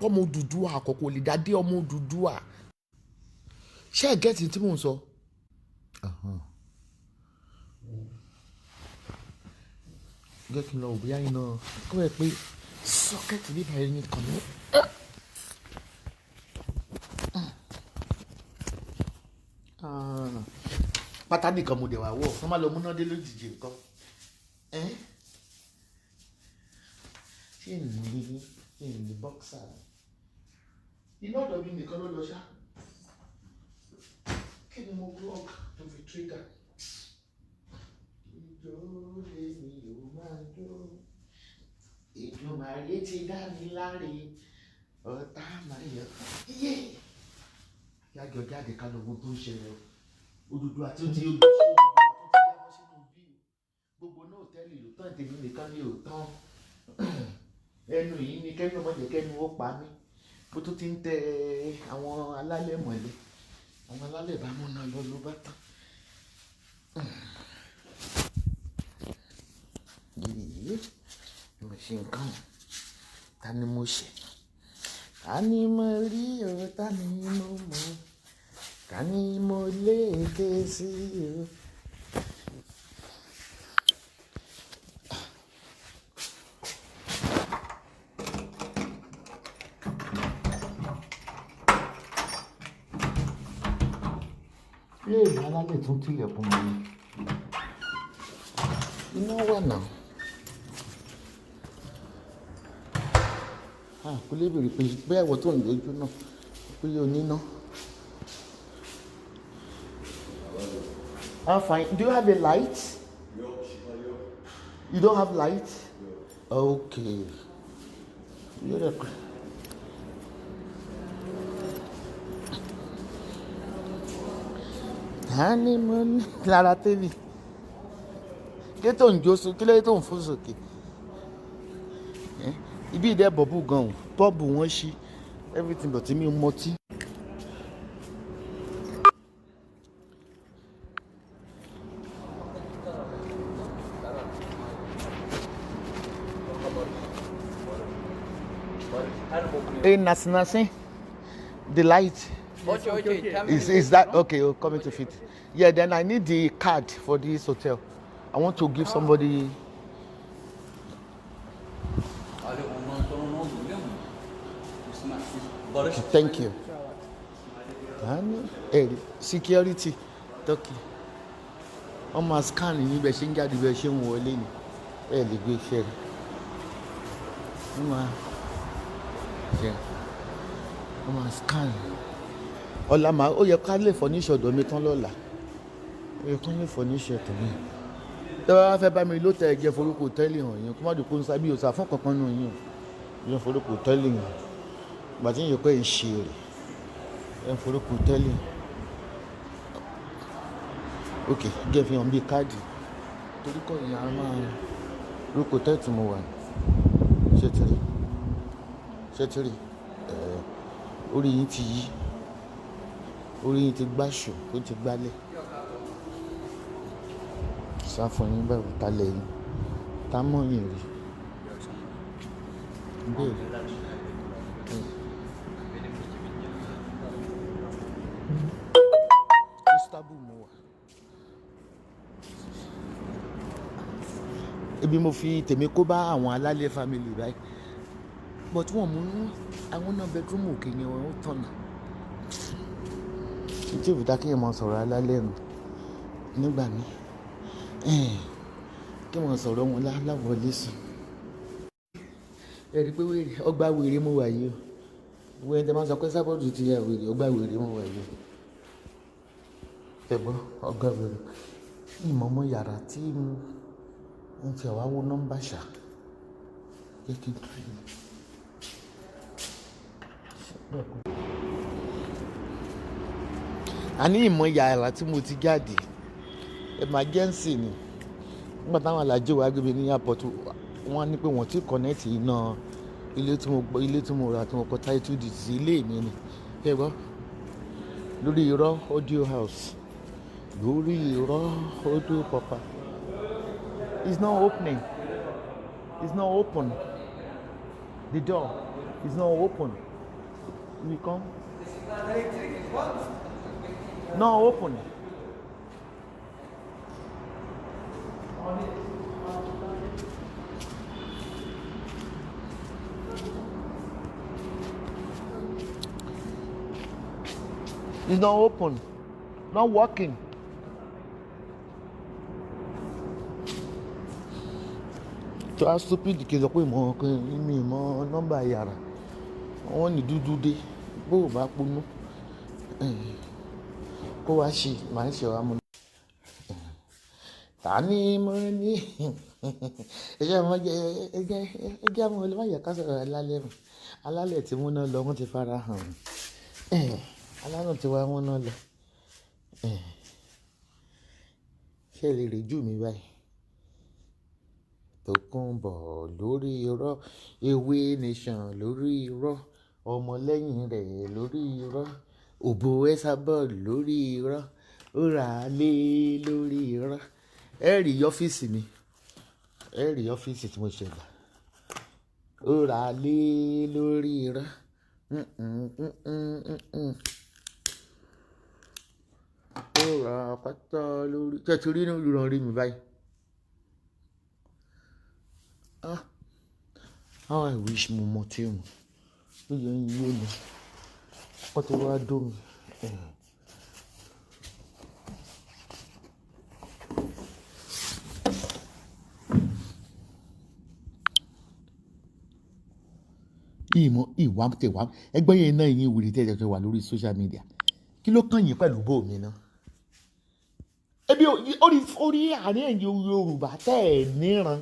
ọmọ Odùduwà àkọ́kọ́ lè dá dé ọmọ Odùduwà. Ṣé ẹ get tí mò ń sọ? Jẹ́ kí n lọ wò bóyá iná kó ẹ pé socket bíbá ẹni kan ní. Ah, pátá nìkan mo dẹ̀ wá wọ̀, wọ́n má lọ múná dé lójijì nǹkan. Ṣé ní boxer iná ọ̀dọ̀ mi nìkan ló lọ ṣá? Kí ni mo plug tó fi trigger? Ijó lèmi ò máa jó, Èdùmàrè ti dá mi láre, ọ̀tá máa yọ yé. Yájọ jáde ká lọ wo tó ń ṣẹlẹ̀ o. Odùduwà tí ó ti odò sí, Odùduwà tó ti jábọ́ sínú bí o. Gbogbo náà tẹ́lẹ̀ ló tán, tèmi nìkan ni ò tán. Ẹnu yìí ni kẹ́nu ọmọdé kẹ́nu ó pa mí. Bó tó ti ń tẹ àwọn alálẹ̀ mọ̀lẹ́, àwọn alálẹ̀ bá múná lọ, ló bá tán. Yìí mo ṣe nǹkan. Ta ni mo ṣe? Ta ni mo rí o? Ta ni mo mọ̀? Ta ni mo lè ké sí o? Yéè, alálẹ̀ tún tilẹ̀kùn mọ́ mi. Iná wà náà. Ah, kò lè bèrè pé bẹ́ẹ̀ wọ́n tó ń dojú náà pé oníná. I'm fine. Do you have a light? You don't have light? Okay. You're the. Ta ni mo ní lára tẹ́lẹ̀? Kí tó ń jó so, kí lóye tó ń fò sókè? Ibi ìdẹ́ bọ̀bù gan-an, pọ́ọ̀bù wọn ṣí everything, but mi ò mọtí. Hey, Nasi Nasi, the light. Okay. Tell me Is that okay? Oh, coming to fit. Yeah, then I need the card for this hotel. I want to give somebody. Ali, ondan sonra ne oldu biliyor musun? İsmail, Okay, thank you. Ẹ̀rí security Turkey, wọ́n máa scan yín bẹ́ẹ̀ ṣe ń jáde, bẹ́ẹ̀ ṣe ń wọlé ni. Ẹ lè gbé iṣẹ́ rẹ̀, wọ́n máa ṣe, wọ́n máa scan. Ọ̀la màá, ó yẹ ká lè furnish ọ̀dọ̀ mi tán lọ́la. Ó yẹ ká lè furnish ọ̀dọ̀ mi. Tẹ́ bá fẹ́ bá mi ló tẹ ẹ̀jẹ̀ forúkọ tẹ́lẹ̀ hàn yín, kó má dùn kó ń sábì òsà fún kankan nù yín o. Yẹn forúkọ tẹ́lẹ̀ hàn ìgbà tí yẹn pé ń ṣe rè ẹ̀ ń forúkọ tẹ́lẹ̀. Ok, jẹ́ fi hàn bí káàdì torí kọ́ ìyá máa orúkọ tẹ́ẹ̀tì mo wà ní. Ṣé ti rí? Ṣé ti rí? Ẹ̀ orí yín ti yí, orí yín ti gbáṣù, ó ti gbálẹ̀. Sá fún yín báwo ta lẹ́yìn tá mọ̀ yín rí bẹ́ẹ̀. Istanbul mo wà. Ibi mo fi tèmi kó bá àwọn alálẹ̀ family báyìí, but wọ́n mú àwọn náà bedroom òkè yẹn, wọ́n tọ̀nà tí òbí dákẹ́ yẹn máa sọ̀rọ̀ alálẹ̀ nù nígbà míì, kí wọ́n sọ̀rọ̀ wọn láwọlé sùn. Ẹ rí i pé wèrè, ọgbà wèrè mo wà yìí o. Wọ́n ẹni tẹ́ máa sọ pé sábọ́ọ̀dù ti yà wèrè, ọgbà wèrè mo wà yìí o. Ẹ̀gbọ́n, ọgbà wèrè ìmọ̀ọ́mọ́ yàrá tí mo ń fi àwa wo nọ́mbà ṣá jẹ́ kí n tún yìí. Àní ìmọ̀ yàrá tí mo ti jáde, emergency ni. Nígbà táwọn alájẹ wa gbé mi ní airport, wọ́n ní pé wọ́n ti connect iná ilé tí mo gbọ́, ilé tí mo rà tí mo kọ title deed sí ilé mi ni. Ẹ gbọ́, lórí irọ́ audio house, lórí irọ́ audio papa. It's not opening. It's not open. The door is not open. We come. Not open. It's not open. Not working. Tó a stupid kì í sọ pé mọ mi mọ nọ́mbà yàrá wọn ní dúdú dé bó o bá ponú kó wá ṣe màá ṣe wá mú. Ta ni mo ní ẹjẹ mo jẹ ẹjẹ ẹjẹ mo lè má yẹ ká sọ̀rọ̀ alálẹ̀ mọ́. Alálẹ̀ tí múná lọ, wọ́n ti fara hàn, alálẹ̀ tí wàá múná lọ. Ṣé lè rí jù mí báyìí? Tòkunbọ̀ lórí irọ́, Ewé Nation lórí irọ́, ọmọlẹ́yìn rẹ̀ lórí irọ́, òbò Esabod lórí irọ́, ó rà á lé lórí irọ́. Ẹ rí ọ́fíìsì mi, ẹ rí ọ́fíìsì tí mo ṣe gbà, ó rà á lé lórí irọ́. Ó rà pátá lórí. Ṣé ẹ ti rí ìrọ̀rí mi báyìí? Ah, how I wish mo mọ tí mo ló yẹ ń yé mi kó tó wá dó mi. Ìmọ̀ ìwà tẹ̀ wá ẹgbẹ́ yẹn náà, yín wèrè tẹ̀ tẹ̀ wà lórí social media, kí ló kàn yín pẹ̀lú bó mi náà? Ebi orí àárín ẹ̀yìn Yorùbá tẹ̀ ẹ̀ níran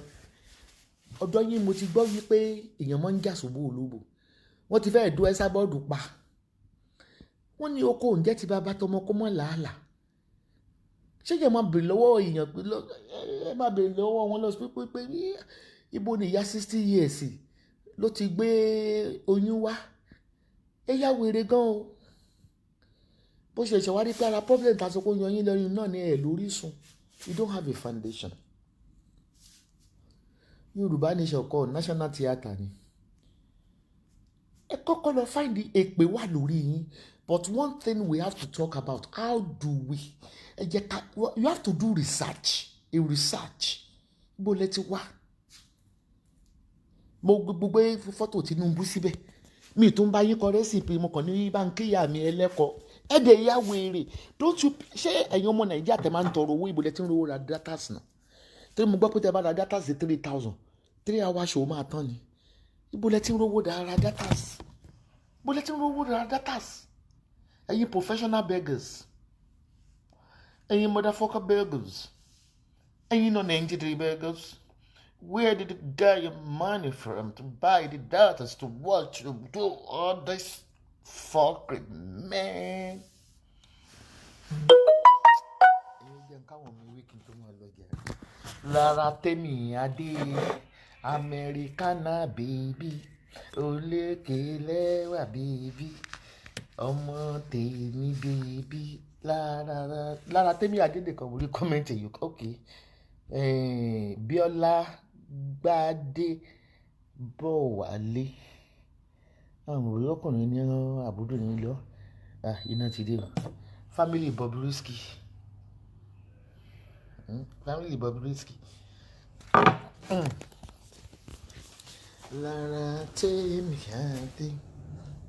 ọ̀dọ̀ yín, mo ti gbọ́ wípé èèyàn máa ń jà sóbò olóbò. Wọ́n ti fẹ́ẹ̀ dún Esabod pa. Wọ́n ní oko oúnjẹ ti bá bá tọmọ kó mọ́ làálàá. Ṣé yẹn máa bèrè lọ́wọ́ èèyàn pé ẹ máa bèrè lọ́wọ́ wọn lọ sí pé ibo ni ìyá 60 years ló ti gbé oyún wá? Ẹ yá wèrè gan o. Bó ṣe ṣe wá rí pé ara problem tá a sọ pé ó yan yín lẹ́yìn náà ni ẹ̀ lórísun. You don't have a foundation. Yorùbá Nation kọ́, national theatre ni. Ẹ kọ́kọ́ lọ find èpè wà lórí yín. But one thing we have to talk about, how do we, ẹ jẹ́ ká, you have to do research, a research. Bó lẹ ti wá, mo gbogbo fọ́tò Tinubu síbẹ̀. Mi tún bá yín kọ recipe, mo kàn ní bá ń kíyà mi ẹlẹ́kọ̀ọ́. Ẹ̀dẹ̀ ìyá wèrè. Don't you, ṣé ẹ̀yin ọmọ Nàìjíríà tẹ máa ń tọrọ owó, ìbò lẹ tí ń rówó ra data náà? Torí mo gbọ́ pé tẹ bá ra data sí 3,000, 3 hours show máa tán ni. Ibo lẹ tí ń rówó ra data? Ibo lẹ tí ń rówó ra data? Ẹ̀yin professional beggars, ẹ̀yin motherfucker beggars, ẹ̀yin non-entity beggars, where did you get your money from to buy the data to watch, to do all this fucking, man? Ẹ̀yin jẹ́ káwọn mi wí kí n tó máa lọ jẹ́. Lára tèmi adé, Americana baby, olékè lẹ́wà baby, ọmọ tèmi baby, lára lára tèmi adé nìkan mo rí comment yìí. Ok, Bíọ́lá Gbádé bọ̀ wálé, àwọn òwe ọkùnrin ní àbúrò ní lọ. Iná ti dé o. Family Bobrisky, Family Bobrisky. Lára tèmi adé,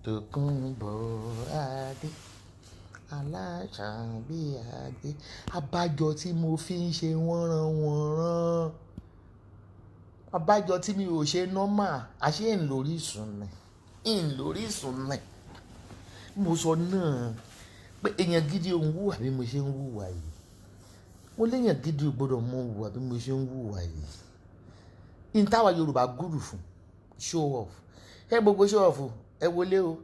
Tòkunbọ̀ adé, aláṣàbí adé. Abájọ tí mo fi ń ṣe wọ́nranwọ̀nran, abájọ tí mi ò ṣe normal, àṣé ń lórí ìsùn ni, ń lórí ìsùn ni. Mo sọ náà pé èèyàn gidi ò ń hùwà bí mo ṣe ń hùwà yìí. Mo léèyàn gidi ò gbọ́dọ̀ mọ hùwà bí mo ṣe ń hùwà yìí. N táwa Yorùbá gùrù fún show off, ẹ gbogbo show off, ẹ wọlé o,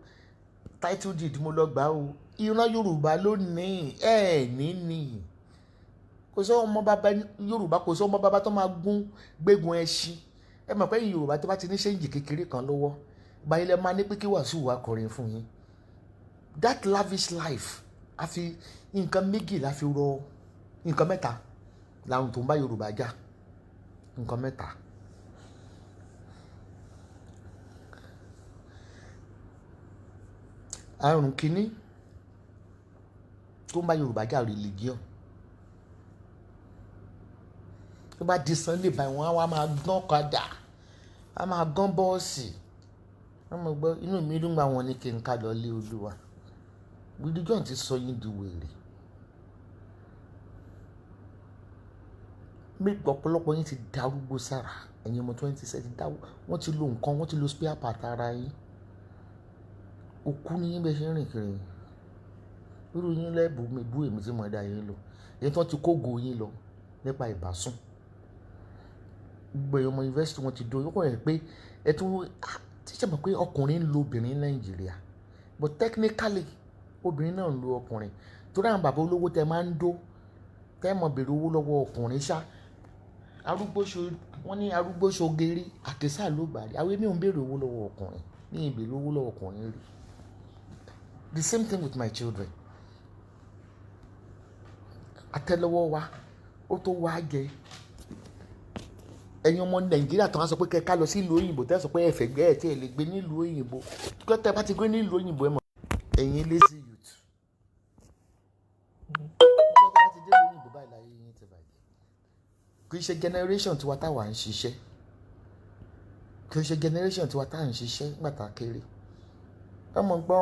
title deed mo lọ gbà o. Ìran Yorùbá lónìí ẹ ní kò sọ ọmọ bàbá Yorùbá, kò sọ ọmọ bàbá tó máa gún gbégun ẹṣin. Ẹ mọ̀ pé Yorùbá tó bá ti ní change kékeré kan lọ́wọ́ báyìí lẹ máa ní pé kí Wàsíù wá kọrin fún yín. That lavish life, àfi nǹkan méjì la fi rọ, nǹkan mẹ́ta làwọn tó ń bá Yorùbá jà, nǹkan mẹ́ta. Àrùn kìíní tó ń bá Yorùbá jà, religion. Tó bá di Sunday báyìí, wọ́n á wá máa gán kadà, á máa gán bọ́ọ̀sì. Wọ́n mọ̀ gbọ́ inú mi dùn gbà wọ́n ní kí n ká lọ lé Olúwa. Religion ti sọ yín di wèrè. Ọ̀pọ̀lọpọ̀ yín ti darúgbó sára. Ẹ̀yin ọmọ 20 ti dá, wọ́n ti lo nǹkan, wọ́n ti lo spare part ara yín. Òkú ni yín bẹ́ẹ̀ ṣe ń rìn kiri. Irú yín lẹ́bù mi bú èmi tí mo dá yín lò. Èyí tí wọ́n ti kógo yín lọ nípa ìbásùn. Gbogbo ẹ̀yin ọmọ yunifásítì wọ́n ti do. Ó kàn jẹ́ pé ẹ tún, tí ṣe mọ̀ pé ọkùnrin ń lo obìnrin ní Nàìjíríà. But technically obìnrin náà ń lo ọkùnrin. Torí àwọn bàbá olówó tẹ máa ń dó, tẹ mọ̀ bèrè owó lọ́wọ́ ọkùnrin ṣá. Arúgbó ṣo, wọ́n ní arúgbó ṣogeri, àkísà ló gbà rí. Àwọn èmi ò ń bèrè owó lọ́wọ́ ọkùnrin. Mi ò bèrè owó lọ́wọ́ ọkùnrin rí. The same thing with my children. Atẹ́lẹwọ́ wa, ó tó wá jẹ. Ẹ̀yin ọmọ Nàìjíríà tó máa sọ pé kí ẹ ká lọ sí ìlú òyìnbó, tẹ́ sọ pé ẹ fẹ́ gbé ẹ tí ẹ lè gbé nílùú òyìnbó. Kí tẹ́ bá ti gbé nílùú òyìnbó, ẹ mọ̀ ẹ̀yin lazy youth. Kí tẹ́ bá ti dé ìlú òyìnbó báyìí láyé yín ti bàjẹ́. Kì í ṣe generation tiwa táwa ń ṣiṣẹ́. Kì í ṣe generation tiwa táwa ń ṣiṣẹ́ nígbà tá a kéré. Ẹ mọ̀ gbọ́,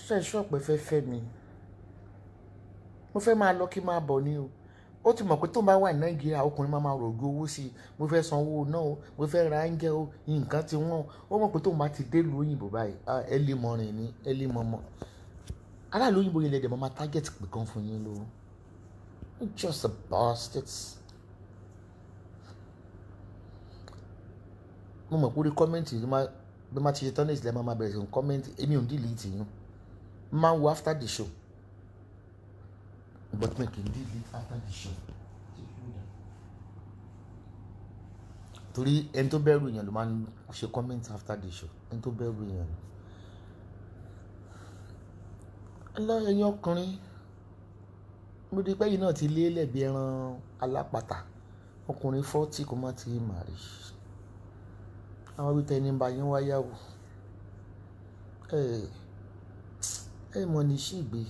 ṣé ẹ sure pé fẹ́ fẹ́ mi? Mo fẹ́ máa lọ kí máa bọ̀ ni o. Ó ti mọ̀ pé tó bá wà ní Nàìjíríà, ọkùnrin máa ma rògbò owó sí i. Mo fẹ́ san owó náà o, mo fẹ́ ra oúnjẹ o, nǹkan ti wọ́n o. Ó mọ̀ pé tó bá ti dé ìlú òyìnbó báyìí, early morning ni, early mọ̀mọ́. Ará ìlú òyìnbó yẹn lè dẹ̀ máa ma target pé kán fún yín lówó. You're just a bastards. Mo mọ̀ pé orí comment bí máa ti ṣe tán ní ìsìlẹ̀ máa ma bẹ̀rẹ̀ sí ní comment. Èmi ò ń delete yín. Máa ń wo after the show. But mi kì í delete after the show. Torí ẹni tó bẹ̀rù èèyàn ló máa ń ṣe comment after the show. Ẹni tó bẹ̀rù èèyàn ni. Lọ ẹ̀yin ọkùnrin, mo rí pé ẹ̀yin náà ti lé lẹ̀ bí ẹran alápatà. Ọkùnrin 40 kò má ti marry. Àwọn wí tẹni bá yín wáyà wò. Ẹ, ẹ mọ̀ ní ṣìgbé.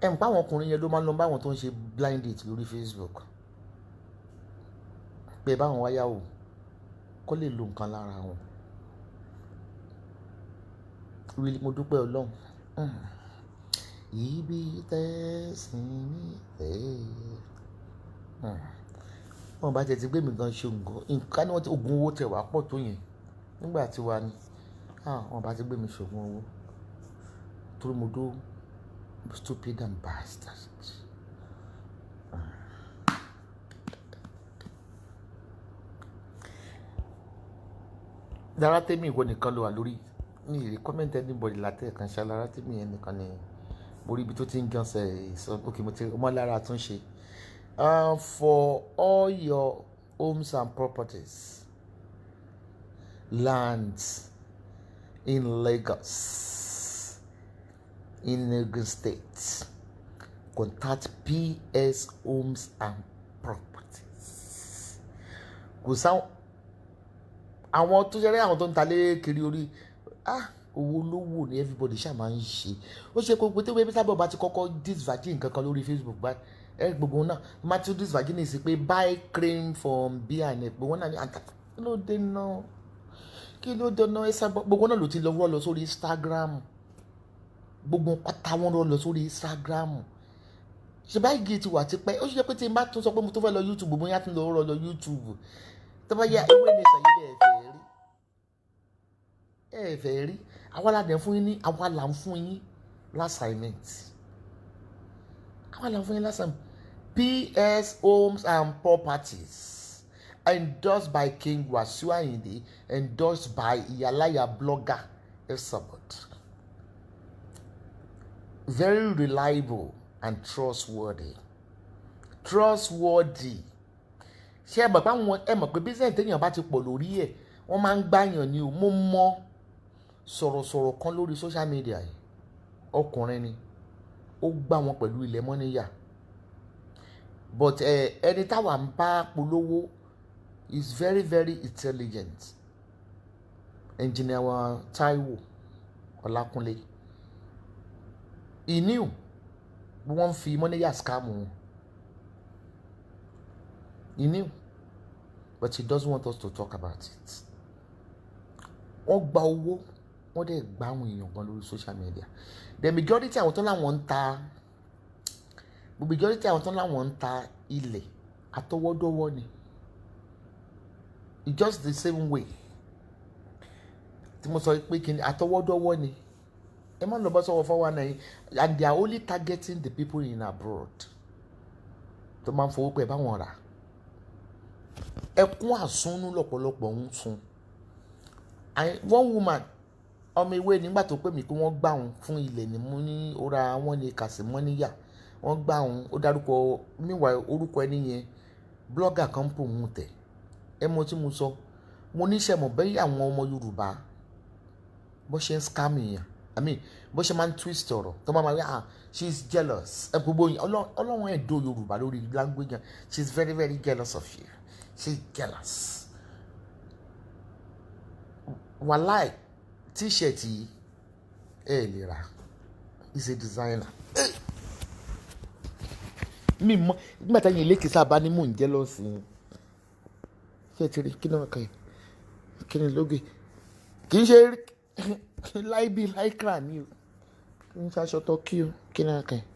Ẹ mọ̀ pé àwọn ọkùnrin yẹn ló máa ń lọ bá àwọn tó ń ṣe blind date lórí Facebook. Pé bá wọn wáyà wò. Kó lè lo nǹkan lára wọn. Really, mo dúpẹ́ Ọlọ́run. Ibi tẹ́sí mi tẹ́. Wọ́n bá tẹ̀ ti gbé mi gan ṣe nǹkan. Nǹkan ni wọ́n ti oògùn owó tẹ̀ wá pọ̀ tó yẹn. Nígbà tí wà ní, wọ́n bá ti gbé mi ṣe oògùn owó. Torí mo dó stupid and bastard. Lára tèmi ìwọ nìkan ló wà lórí. Mi ì rí comment anybody látẹ̀kan ṣá. Lára tèmi yẹn nìkan ni mo rí ibi tó ti ń gànṣẹ́ sọ. Okay, mo ti mọ́ lára àtúnṣe. For all your homes and properties, lands in Lagos, in Ogun State, contact PS Homes and Properties. Kò sáwọn àwọn tó ṣẹlẹ̀, àwọn tó ń talé kiri orí, owó lówó ni everybody ṣáà máa ń ṣe. Ó ṣe kó pé tí wọ́n sábà bá ti kọ́kọ́ disvirgin nǹkan kan lórí Facebook báyìí, ẹ gbogbo náà má tún disvirgin sí pé buy cream from B&F, gbogbo náà ní àtàkùn. Kí ló dé náà? Kí ló dé náà? Ẹ sábà gbogbo náà ló ti lọ rọ́ lọ sórí Instagram. Gbogbo pátá wọn rọ́ lọ sórí Instagram. Ṣe báyìí ti wà tipẹ́. Ó ṣe pé tí n bá tún sọ pé mo tún fẹ́ lọ YouTube, bóyá tún lọ rọ́ lọ YouTube. Tó bá yá ewé ní sàyí lẹ̀ fẹ́ rí. Ẹ fẹ́ rí. Àwa la dẹ̀ fún yín ní, àwa là ń fún yín l'assignment. Àwa là ń fún yín l'assignment. PS Homes and Properties, endorsed by King Wasiu Ayinde, endorsed by Iyalaya blogger Esabod. Very reliable and trustworthy. Trustworthy. Ṣé ẹ mọ̀ pé àwọn, ẹ mọ̀ pé business téèyàn bá ti pọ̀ lórí ẹ̀, wọ́n máa ń gbàyàn ni o. Mo mọ sọ̀rọ̀sọ̀rọ̀ kan lórí social media yìí. Ọkùnrin ni. Ó gbá wọn pẹ̀lú ilẹ̀ mọ́níyà. But ẹni táwa ń bá polówó is very very intelligent. Engineer wa Taiwo Ọlákúnlé. He knew bí wọ́n ń fi mọ́níyà scam wọn. He knew, but he doesn't want us to talk about it. Wọ́n gba owó, wọ́n dẹ̀ gba àwọn èèyàn gan lórí social media. The majority àwọn tó láwọn ń ta, the majority àwọn tó láwọn ń ta ilẹ̀ àtọwọ́dọ́wọ́ ni. It's just the same way tí mo sọ pé kí ni àtọwọ́dọ́wọ́ ni. Ẹ má lọ bọ́ sọ́wọ́ 419, and they are only targeting the people in abroad tó máa ń fowó pẹ́ báwọn rà. Ẹkún àsunnú lọ́pọ̀lọpọ̀ ń sun. One woman ọmọ ewé nígbà tó pè mí pé wọ́n gbà òun fún ilẹ̀ ní mú ní ó ra wọ́n ní kàsí mọ́níyà. Wọ́n gbà òun, ó dárúkọ, meanwhile orúkọ ẹni yẹn blogger kan pò ń tẹ̀. Ẹ mọ tí mo sọ. Mo níṣẹ́ mọ̀ bẹ́ẹ̀ àwọn ọmọ Yorùbá bó ṣe ń scam èèyàn. I mean, bó ṣe máa ń twist ọ̀rọ̀ tó máa ma wí, "Ah, she is jealous." Ẹ gbogbo yín, Ọlọ́run ẹ̀ dó Yorùbá lórí language yẹn. "She is very very jealous of you. She is jealous." Wàláì, t-shirt yìí ẹ lè rà. He is a designer. Mi mọ nígbà táyà ilé kìsà bá ní mò ń jealous yín. Ṣé ẹ ti rí kí ni wọ́n kàn yín? Kí ni lóge? Kì í ṣe láìbí lycra ni o. Kì í ṣe aṣọ tọ́kí o. Kí ni wọ́n kàn yín?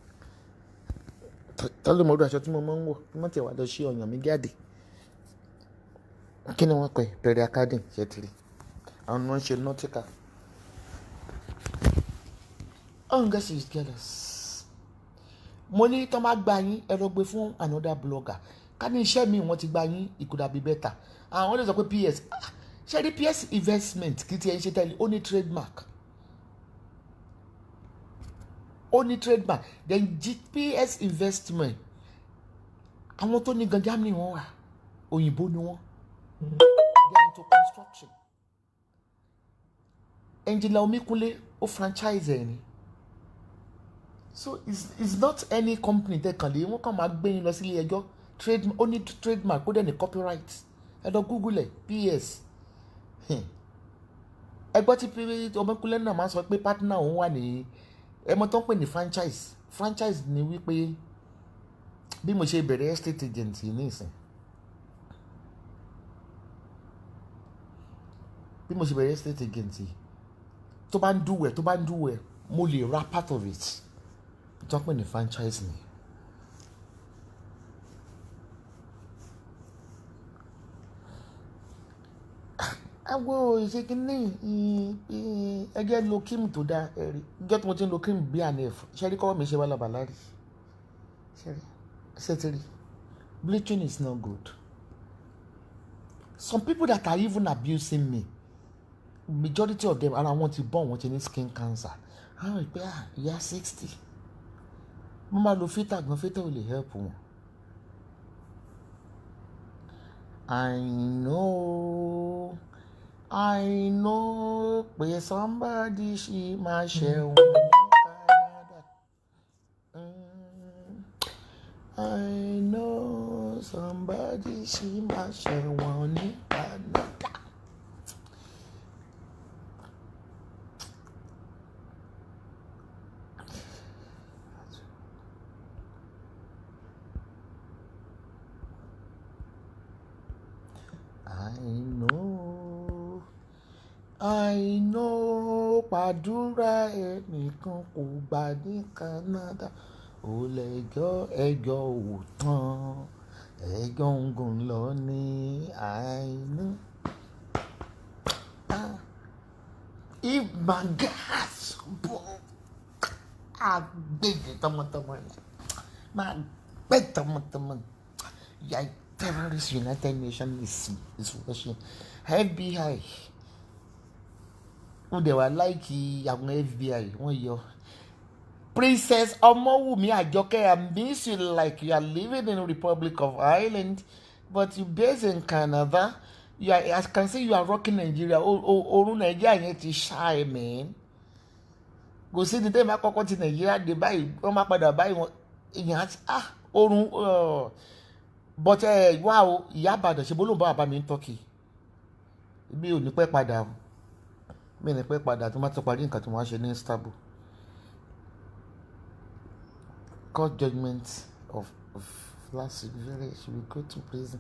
Ta ló mọ irú aṣọ tí mo máa ń wọ̀? Kí wọ́n ti wá lọ sí ọyàn mi jáde. Kí ni wọ́n kọ yìí? Perry Academy, ṣé ẹ ti rí? Àwọn ni wọ́n ń ṣe nautical. Oh, guess she is jealous. Mo ní tí wọ́n bá gba yín, ẹ lọ gbé fún another blogger. Ká ní iṣẹ́ mi wọ́n ti gba yín, it could have been better. Àwọn lè sọ pé PS, ṣé rí PS investment kì í ti ẹ ṣe tẹ́lẹ̀, ó ní trademark. Ó ní trademark. Then GPS investment, àwọn tó ní gan Germany wọ́n wà, òyìnbó ni wọ́n. They are into construction. Engineer Omikunle ó franchise ẹ̀ ni. So it's not any company tẹ́ kàn lé wọ́n kàn máa gbé yín lọ sílé ẹjọ́. Trade, ó ní trademark, ó dẹ̀ ní copyright. Ẹ lọ Google ẹ̀, PS. Ẹ gbọ́ tí Omikunle náà máa ń sọ pé partner òun wà ní ẹ mọ̀ tó ń pè ní franchise. Franchise ni wípé bí mo ṣe bẹ̀rẹ̀ estate agent yìí nísìn. Bí mo ṣe bẹ̀rẹ̀ estate agent yìí, tó bá ń do well, tó bá ń do well, mo lè ra part of it. Tó ń pè ní franchise ni. Àwọn ìṣèkínní ẹgẹ́ lo cream tó dáa ẹ̀rí. Gẹ́gẹ́ tí mo ti ń lo cream B&F, ṣé rí kọ́wọ́ mi ṣe bálabàlá rí? Ṣé rí? Ṣé ti rí? Bleaching is not good. Some people that are even abusing me, majority of them, ara wọn ti bọ́n, wọ́n ti ní skin cancer. Àwọn ìpè à ìyá 60. Mo máa lo filter gan, filter ò lè help wọn. I know pé somebody ṣì máa ṣẹ̀wọ̀n ní Canada. I know somebody ṣì máa ṣẹ̀wọ̀n ní Canada. I know pàdúrà ẹnìkan kò gbà ní Canada. Ò lẹ́jọ́ ẹjọ́ ò tán, ẹjọ́ ń gùn lọ ní I know. Ah, if my gas bọ̀, àgbègbè tọmọtọmọ ni, máa gbé tọmọtọmọ. Yeah, terrorist United Nations is watching. FBI. Wọ́n dẹ̀ wá like àwọn FBI wọ́n yọ. Princess Omowumi Ajoke, I miss you like you are living in Republic of Ireland, but you based in Canada. You are, I can see you are rocking Nigeria. Orun Nigeria yẹn ti ṣá ẹ mẹ́rin. Kò sí ní tẹ́ máa kọ́kọ́ ti Nàìjíríà dé báyìí, wọ́n máa padà báyìí wọn. Èèyàn á ti ah orun but ẹ wá o, ìyá Ìbàdàn ṣe bó ló ń bá bàbá mi ń Turkey. Mi ò ní pẹ́ padà o. Mi ò ní pẹ́ padà tí wọ́n bá ti parí nǹkan tí wọ́n á ṣe ní Istanbul. Court judgment of last week very she will go to prison.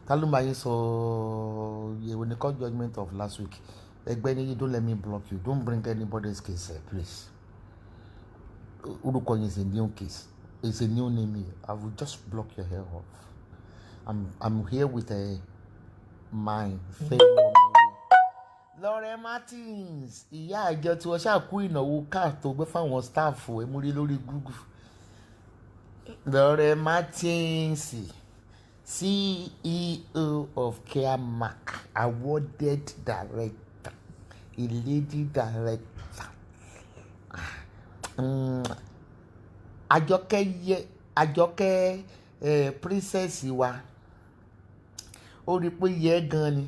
Ta ló máa yín sọ ìyẹ̀wò ní court judgment of last week? Ẹgbẹ́ ní, don't let me block you. Don't bring anybody's case here, please. Orúkọ yẹn is a new case. It's a new name here. I will just block your hair off. I'm here with a my fellow Lawrence Martins, ìyá àjọ tí wọ́n ṣàkú ìnáwó káà tó gbé fáwọn staff ẹ̀ mú rí lórí Google. Lawrence Martins, CEO of Caremark, awarded director, a lady director. Àjọkẹ́ yẹ Àjọkẹ́ princess wa, ó rí i pé yẹ gan ni.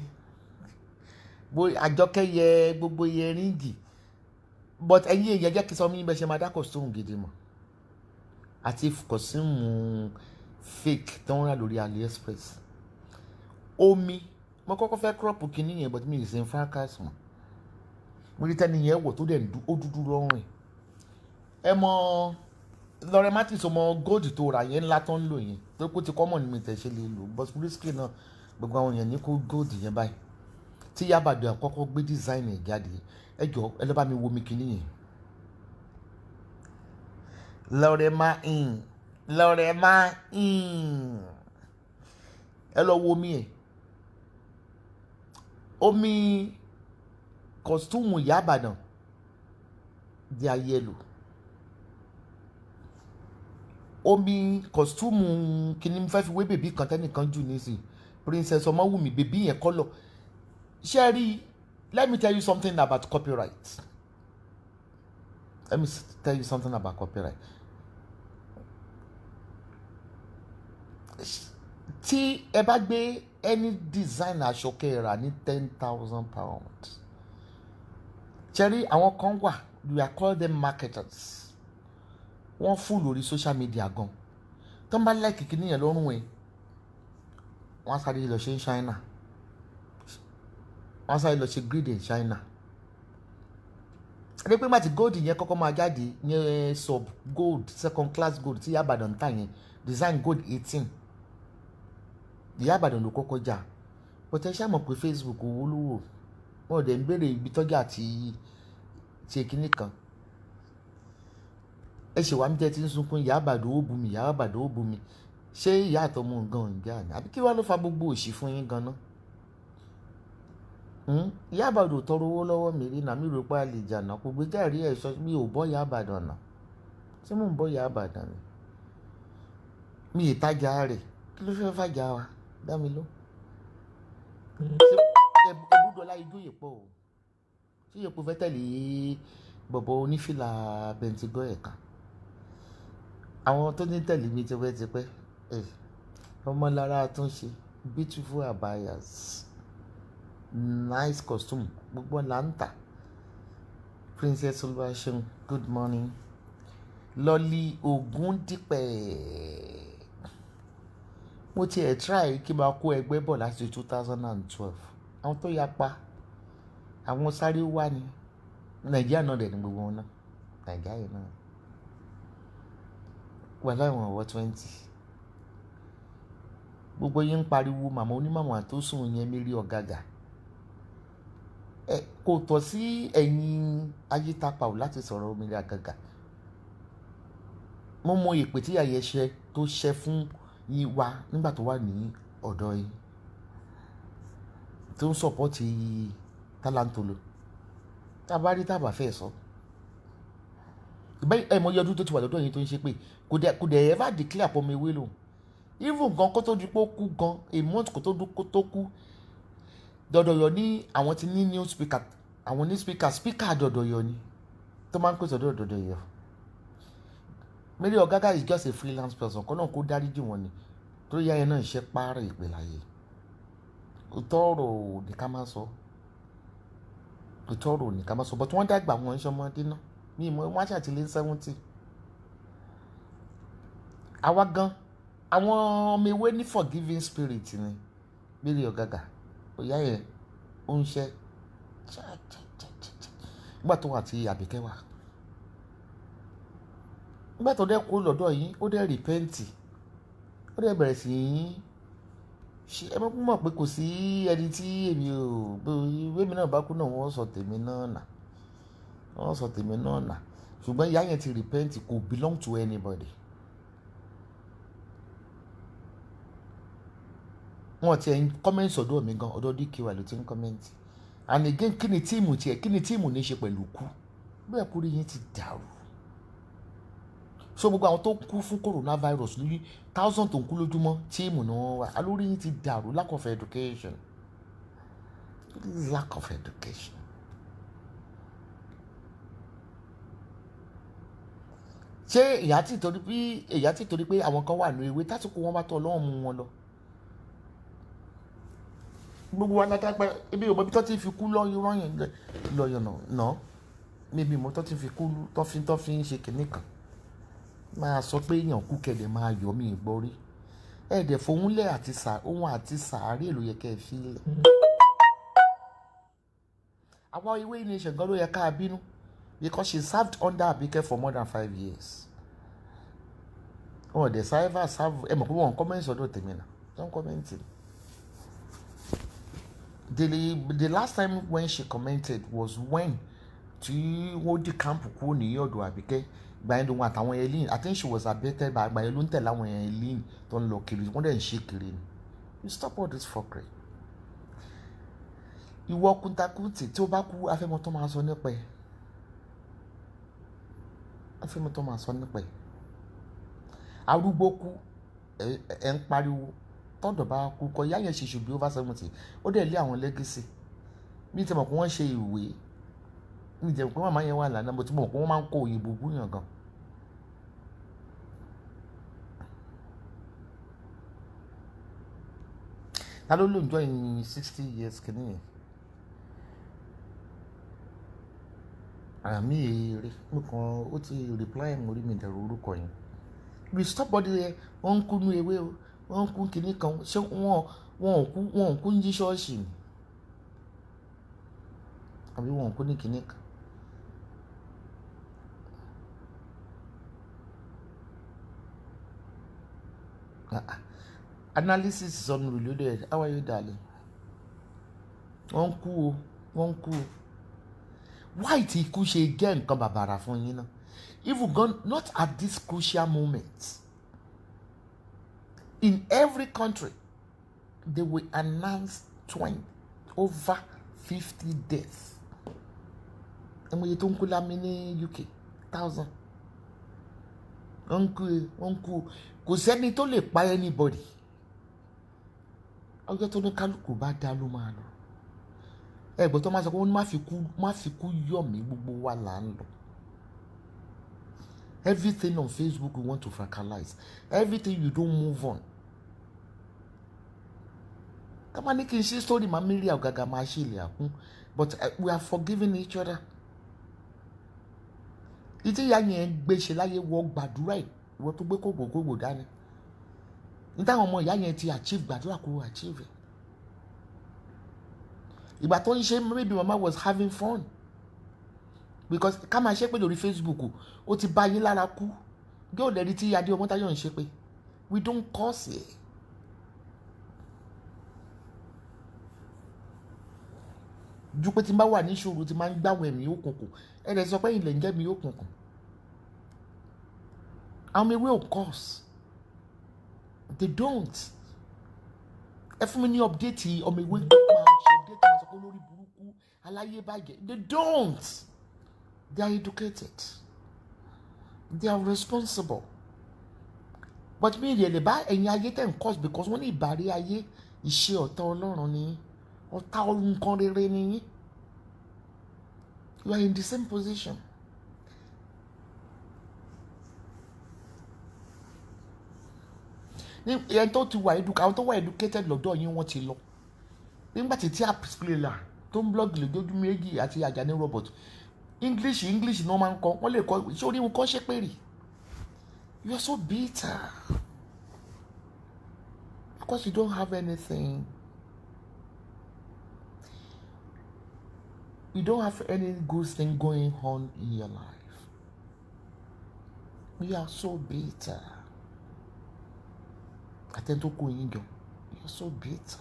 Àjọkẹ́ yẹ gbogbo earring, but ẹ̀yin èèyàn, jẹ́ kí n sọ mí bẹ́ẹ̀ ṣe máa dá costume gidi mọ̀ àti costume fake tó ń rà lórí AliExpress. Omi mo kọ́kọ́ fẹ́ crop kinní yẹn, but mi ì sin fracas mọ́. Mo rí tẹ́ni yẹn wọ̀ tó dẹ̀ ń ó dúdú lọ́rùn ẹ̀. Ẹ mọ Lawrence Martins, ọmọ gold tó rà yẹn ńlá tó ń lò yẹn tó kó ti common mi tẹ̀ ṣe lè lò, but risky náà gbogbo àwọn èèyàn ní kó gold yẹn báyìí tí Yabàdàn àkọ́kọ́ gbé design ẹ̀ jáde. Ẹ jọ, ẹ lọ́ bá mi wo mi kinní yẹn. Lawrence Martin, Lawrence Martin, ẹ lọ wo mi ẹ̀, omi costume Ìyá Ìbàdàn, they are yellow. Omi costume kìíní mo fẹ́ fi wé baby kan tẹ́nìkan jù nísìn, Princess Ọmọwùmí, baby yẹn kọ́lọ̀ ṣé rí. Let me tell you something about copyright. Let me tell you something about copyright. Tí ẹ bá gbé any design aṣọ kẹ́ ẹ rà ní £10,000, ṣe rí àwọn kan wà, we are call them marketers, wọ́n fún lórí social media gan, tó ń bá like kíní yẹn lọ́rùn ẹ̀, wọ́n á sáré lọ ṣe ní China, wọ́n á sáré lọ ṣe grid in China. Ẹni pé màtí gold yẹn kọ́kọ́ máa jáde yẹn, sub gold, second class gold tí Ìyá Ìbàdàn ń tà yẹn, design gold 18. Ìyá Ìbàdàn ló kọ́kọ́ jà, but ẹ ṣáà mọ̀ pé Facebook owó ló wò. Wọn ò dẹ̀ ń béèrè ibi tọ́jà àti ṣe kinní kan. Ẹ ṣe wá mi tẹ́ ti ń sunkún, Ìyá Ìbàdàn ó bu mi, Ìyá Ìbàdàn ó bu mi. Ṣé ìyá àtọmọ gan ń jà ní? Àbí kí wàá ló fa gbogbo òṣì fún yín gan-an? Ìyá Ìbàdàn ò tọrọ owó lọ́wọ́ mi rí náà, mi rò pé a lè jà náà. Kò gbé jáde ẹ̀ sọ mi ò bọ́ Ìyá Ìbàdàn náà. Ṣé mò ń bọ́ Ìyá Ìbàdàn ni? Mi ì tajà rẹ̀. Kí ló fẹ́ fàjà wa? Dá mi ló. Ṣé Ebúdọ́lá ijó yìí pọ̀ o? Ṣé Yèpo fẹ́ tẹ̀lé bọ̀bọ̀ onífìlà bẹntigọ́ ẹ̀ kan? Àwọn tó ní tẹ̀lé mi tipẹ́tipẹ́. Ọmọlára tó ń ṣe beautiful abayas, nice costume, gbogbo là ń tà. Princess Olúwaṣeun, good morning. Lọ́lí Ògúndípẹ̀. Mo ti ẹ̀ try kí n máa kó ẹgbẹ́ bọ̀ láti 2012. Àwọn tó yapa, àwọn sáré wá ni. Nàìjíríà náà dẹ̀ ní gbogbo wọn náà. Nàìjíríà yìí náà. Wà láwọn ọ̀wọ́ 20. Gbogbo yín ń pariwo màmá onímàmá tó sùn yẹn, Mary Ọ̀gàgà. Ẹ kò tọ́ sí ẹ̀yin ayétapa ò láti sọ̀rọ̀ Mary Ọ̀gàgà. Mo mọ ìpè tí ìyá yẹn ṣe tó ṣe fún yín wá nígbà tó wà ní ọ̀dọ̀ yín, tó ń support Tálántolò. Tá a bá rí, tá a bá fẹ́ sọ. Ẹ mọ iye ọdún tó ti wà lọ́dọ̀ yín tó ń ṣe pé kò dẹ̀ ever declare pọ̀ mi ewé lòun. Even gan kó tó di pé ó kú gan, a month kó tó di kó tó kú, Dọ̀dọ̀yọ̀ ní àwọn ti ní new speaker, àwọn ní speaker, speaker Dọ̀dọ̀yọ̀ ni tó máa ń pèsè ọ̀dọ̀ Dọ̀dọ̀yọ̀. Mary Ọ̀gágà is just a freelance person kọ́ náà, kó dáríjì wọ́n ni, torí yáyẹ náà ṣe pààrọ̀ ìpè láyé. Òótọ́ ọ̀rọ̀ ò ní ká má sọ, òótọ́ ọ̀rọ̀ ò ní ká má sọ, but wọ́n dàgbà, wọn ń ṣọmọdé náà ní ìmọ̀ wọn ṣàtìlẹ́ 70. Àwa gan, àwọn ọmọ ewé ní forgiving spirit ni. Mary Ọ̀gágà, ìyá yẹn ó ń ṣe nígbà tó wà tí Àbíkẹ́ wà, nígbà tó dẹ́ kó lọ́dọ̀ yín, ó dẹ́ repent, ó dẹ́ bẹ̀rẹ̀ sí í ṣe. Ẹ mọ̀ pé kò sí ẹni tí èmi ò ìwé mi náà bá kú náà, wọ́n sọ tèmi náà nà, wọ́n sọ tèmi náà nà. Ṣùgbọ́n ìyá yẹn ti repent, kò belong to anybody. Wọn ti ẹ̀ ń comment ọ̀dọ̀ mi gan, ọ̀dọ̀ DKY ló ti ń comment. And again, kí ni team tiẹ̀, kí ni team ní í ṣe pẹ̀lú kú bẹ́ẹ̀? Kúrò yín ti dàrú. So gbogbo àwọn tó kú fún coronavirus lórí thousand tó ń kú lójúmọ́, team ni wọ́n wà. Alórí yín ti dàrú. Lack of education, lack of education. Ṣé ìyá tí torí pé, ìyá tí torí pé àwọn kan wà ní ewé, tásìkò wọn bá tọ́, Ọlọ́run mú wọn lọ. Gbogbo wa látàgbà, ebi ò mọ ibi tó ti fi kú lọ́yọ̀ rọ́yìn lọ́yọ̀ náà, níbi ìmọ̀ tó ti fi kú, tó fi ń ṣe kìnnì kan, máa sọ pé èèyàn kú kẹ̀dẹ̀ máa yọ̀ mí gbọ́ rí. Ẹ̀ẹ́dẹ̀ fòun lẹ̀ àti sà òun àti sàárè ló yẹ kẹ́ ẹ fi lẹ̀. Àwọn ewé nation gan ló yẹ ká bínú, because she served under Abike for more than 5 years. Wọn ò dẹ̀ sáfà sáfù. Ẹ mọ̀ pé wọ́n comment ọ̀dọ̀ tèmi náà, wọ́n comment. The last time when she commented was when tí wọ́n di camp kúrò ní ọ̀dọ̀ Àbíkẹ́. Ìgbà yẹn lòun àtàwọn Eileen, I think she was abetted by, ìgbà yẹn ló ń tẹ̀lé àwọn Eileen tó ń lọ kiri, wọ́n dẹ̀ ń ṣe kiri ni. You stop all this fuckery. Ìwọ kúntakúntì, tí ó bá kú, afẹ́mọ́ tó máa sọ nípa ẹ̀, afẹ́mọ́ tó máa sọ nípa ẹ̀. Arúgbó kú, ẹ̀ ń pariwo. Tọ́dọ̀ bá kú kọ, ìyá yẹn ṣe ṣùgbọ́n over 70, ó dẹ̀ lé àwọn legacy. Mi ti mọ̀ pé wọ́n ṣe ìwé, mi ti mọ̀ pé màmá yẹn wà lánàá, mo ti mọ̀ pé wọ́n máa ń kó òyìnbó búyàn gan. Ta ló lóun join 60 years kìíní yẹn? Àmì èrè mo kàn ó ti reply mo rí mi dẹ̀rù orúkọ yẹn. We stop body yẹn. Wọ́n ń kú ní ewé o, wọ́n ń kú kìíní kan. Ṣé wọ́n ò kú, wọn ò kú ní ṣọ́ọ̀ṣì ni, àbí wọn ò kú ní kìíní kan? Ah, ah. Analysis is unrelated. How are you, darling? Wọ́n ń kú o, wọ́n ń kú o. Why tí ikú ṣe jẹ́ nǹkan bàbàrà fún yín náà? Even gone not at this crucial moment. In every country, they will announce 20 over 50 deaths. Ẹ mọ iye tó ń kú lámì ní UK, thousand. Wọ́n ń kú, wọ́n ń kú. Kò sẹ́ni tó lè pa anybody. Ọjọ́ tó ní kálukú bá dá ló máa lọ. Ẹ̀gbọ́n tó máa sọ pé wọ́n má fi kú yọ̀ mí, gbogbo wa là ń lọ. Everything on Facebook you want to fracalize. Everything, you don't move on. Ká máa ní kí n ṣe story, máa mírí àgàgà máa ṣe ilẹ̀ àkún, but we are forgiving each other. Ìtí ìyá yẹn gbé ṣe láyé, wọ gbàdúrà ẹ̀, ìwọ tó gbé kògbòkògbò dání. Ní táwọn ọmọ ìyá yẹn ti achieve, gbàdúrà kó achieve ẹ̀. Ìgbà tó ń ṣe, maybe mama was having fun, because ká máa ṣe pé lórí Facebook, ó ti bá yín lára kú. Yóò lẹ́rí tí Adé Ọmọ́táyọ̀ ń ṣe pé we don't curse it. Ju pé tí n bá wà ní ìṣòro tí máa ń gbàwọ̀ ẹ̀mí òkùnkùn, ẹ̀ lè sọ pé ilẹ̀ ń jẹ́ mi òkùnkùn. Àwọn ewé ò curse, they don't. Ẹ fún mi ní update ọmọ ewé, máa ṣe update, máa sọ pé lórí burúkú aláyé bàjẹ́. They don't. They are educated, they are responsible, but mi ìrẹ̀lẹ̀ bá ẹ̀yin ayé tẹ̀ ń curse, because wọ́n ní ìbárí ayé ìṣe ọ̀tá Ọlọ́run ni, ọ̀tá nǹkan rere ni yín. You are in the same position. Ní ẹni tó ti wà educated, àwọn tó wà educated lọ́dọ̀ yín, wọ́n ti lọ. Nígbà tí tí apsplala tó ń blog lójoojú méjì àti Àjàní Robot, English English ni wọ́n máa ń kọ́, wọ́n lè kọ́. Ṣé orí wọn kọ́ ṣe péré? You are so bitter because you don't have anything. You don't have any good thing going on in your life. You are so bitter. Àtẹni tó kó yín jọ, you are so bitter.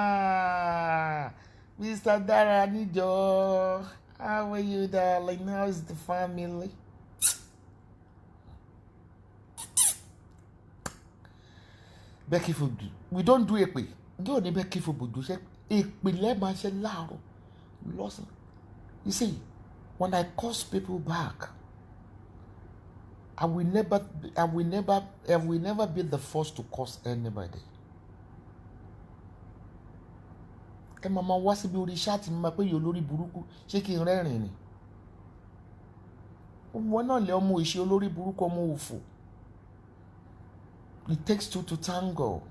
Ah, Mr. Dara Nijo, how are you, darling? How's the family? Becky Food, we don't do èpè. Yóò ní Becky Food ṣe èpè lẹ́ẹ̀ máa ṣe láàárọ̀ lọ́sàn. You see, when I curse people back, I will never be the first to curse anybody. Ẹ máa ma wá síbi orí chat mi, máa pé yìí olórí burúkú, ṣé kí n rẹ́rìn ni? Ọmọ náà lé ọmọ ìṣe olórí burúkú, ọmọ òfò. It takes two to tango.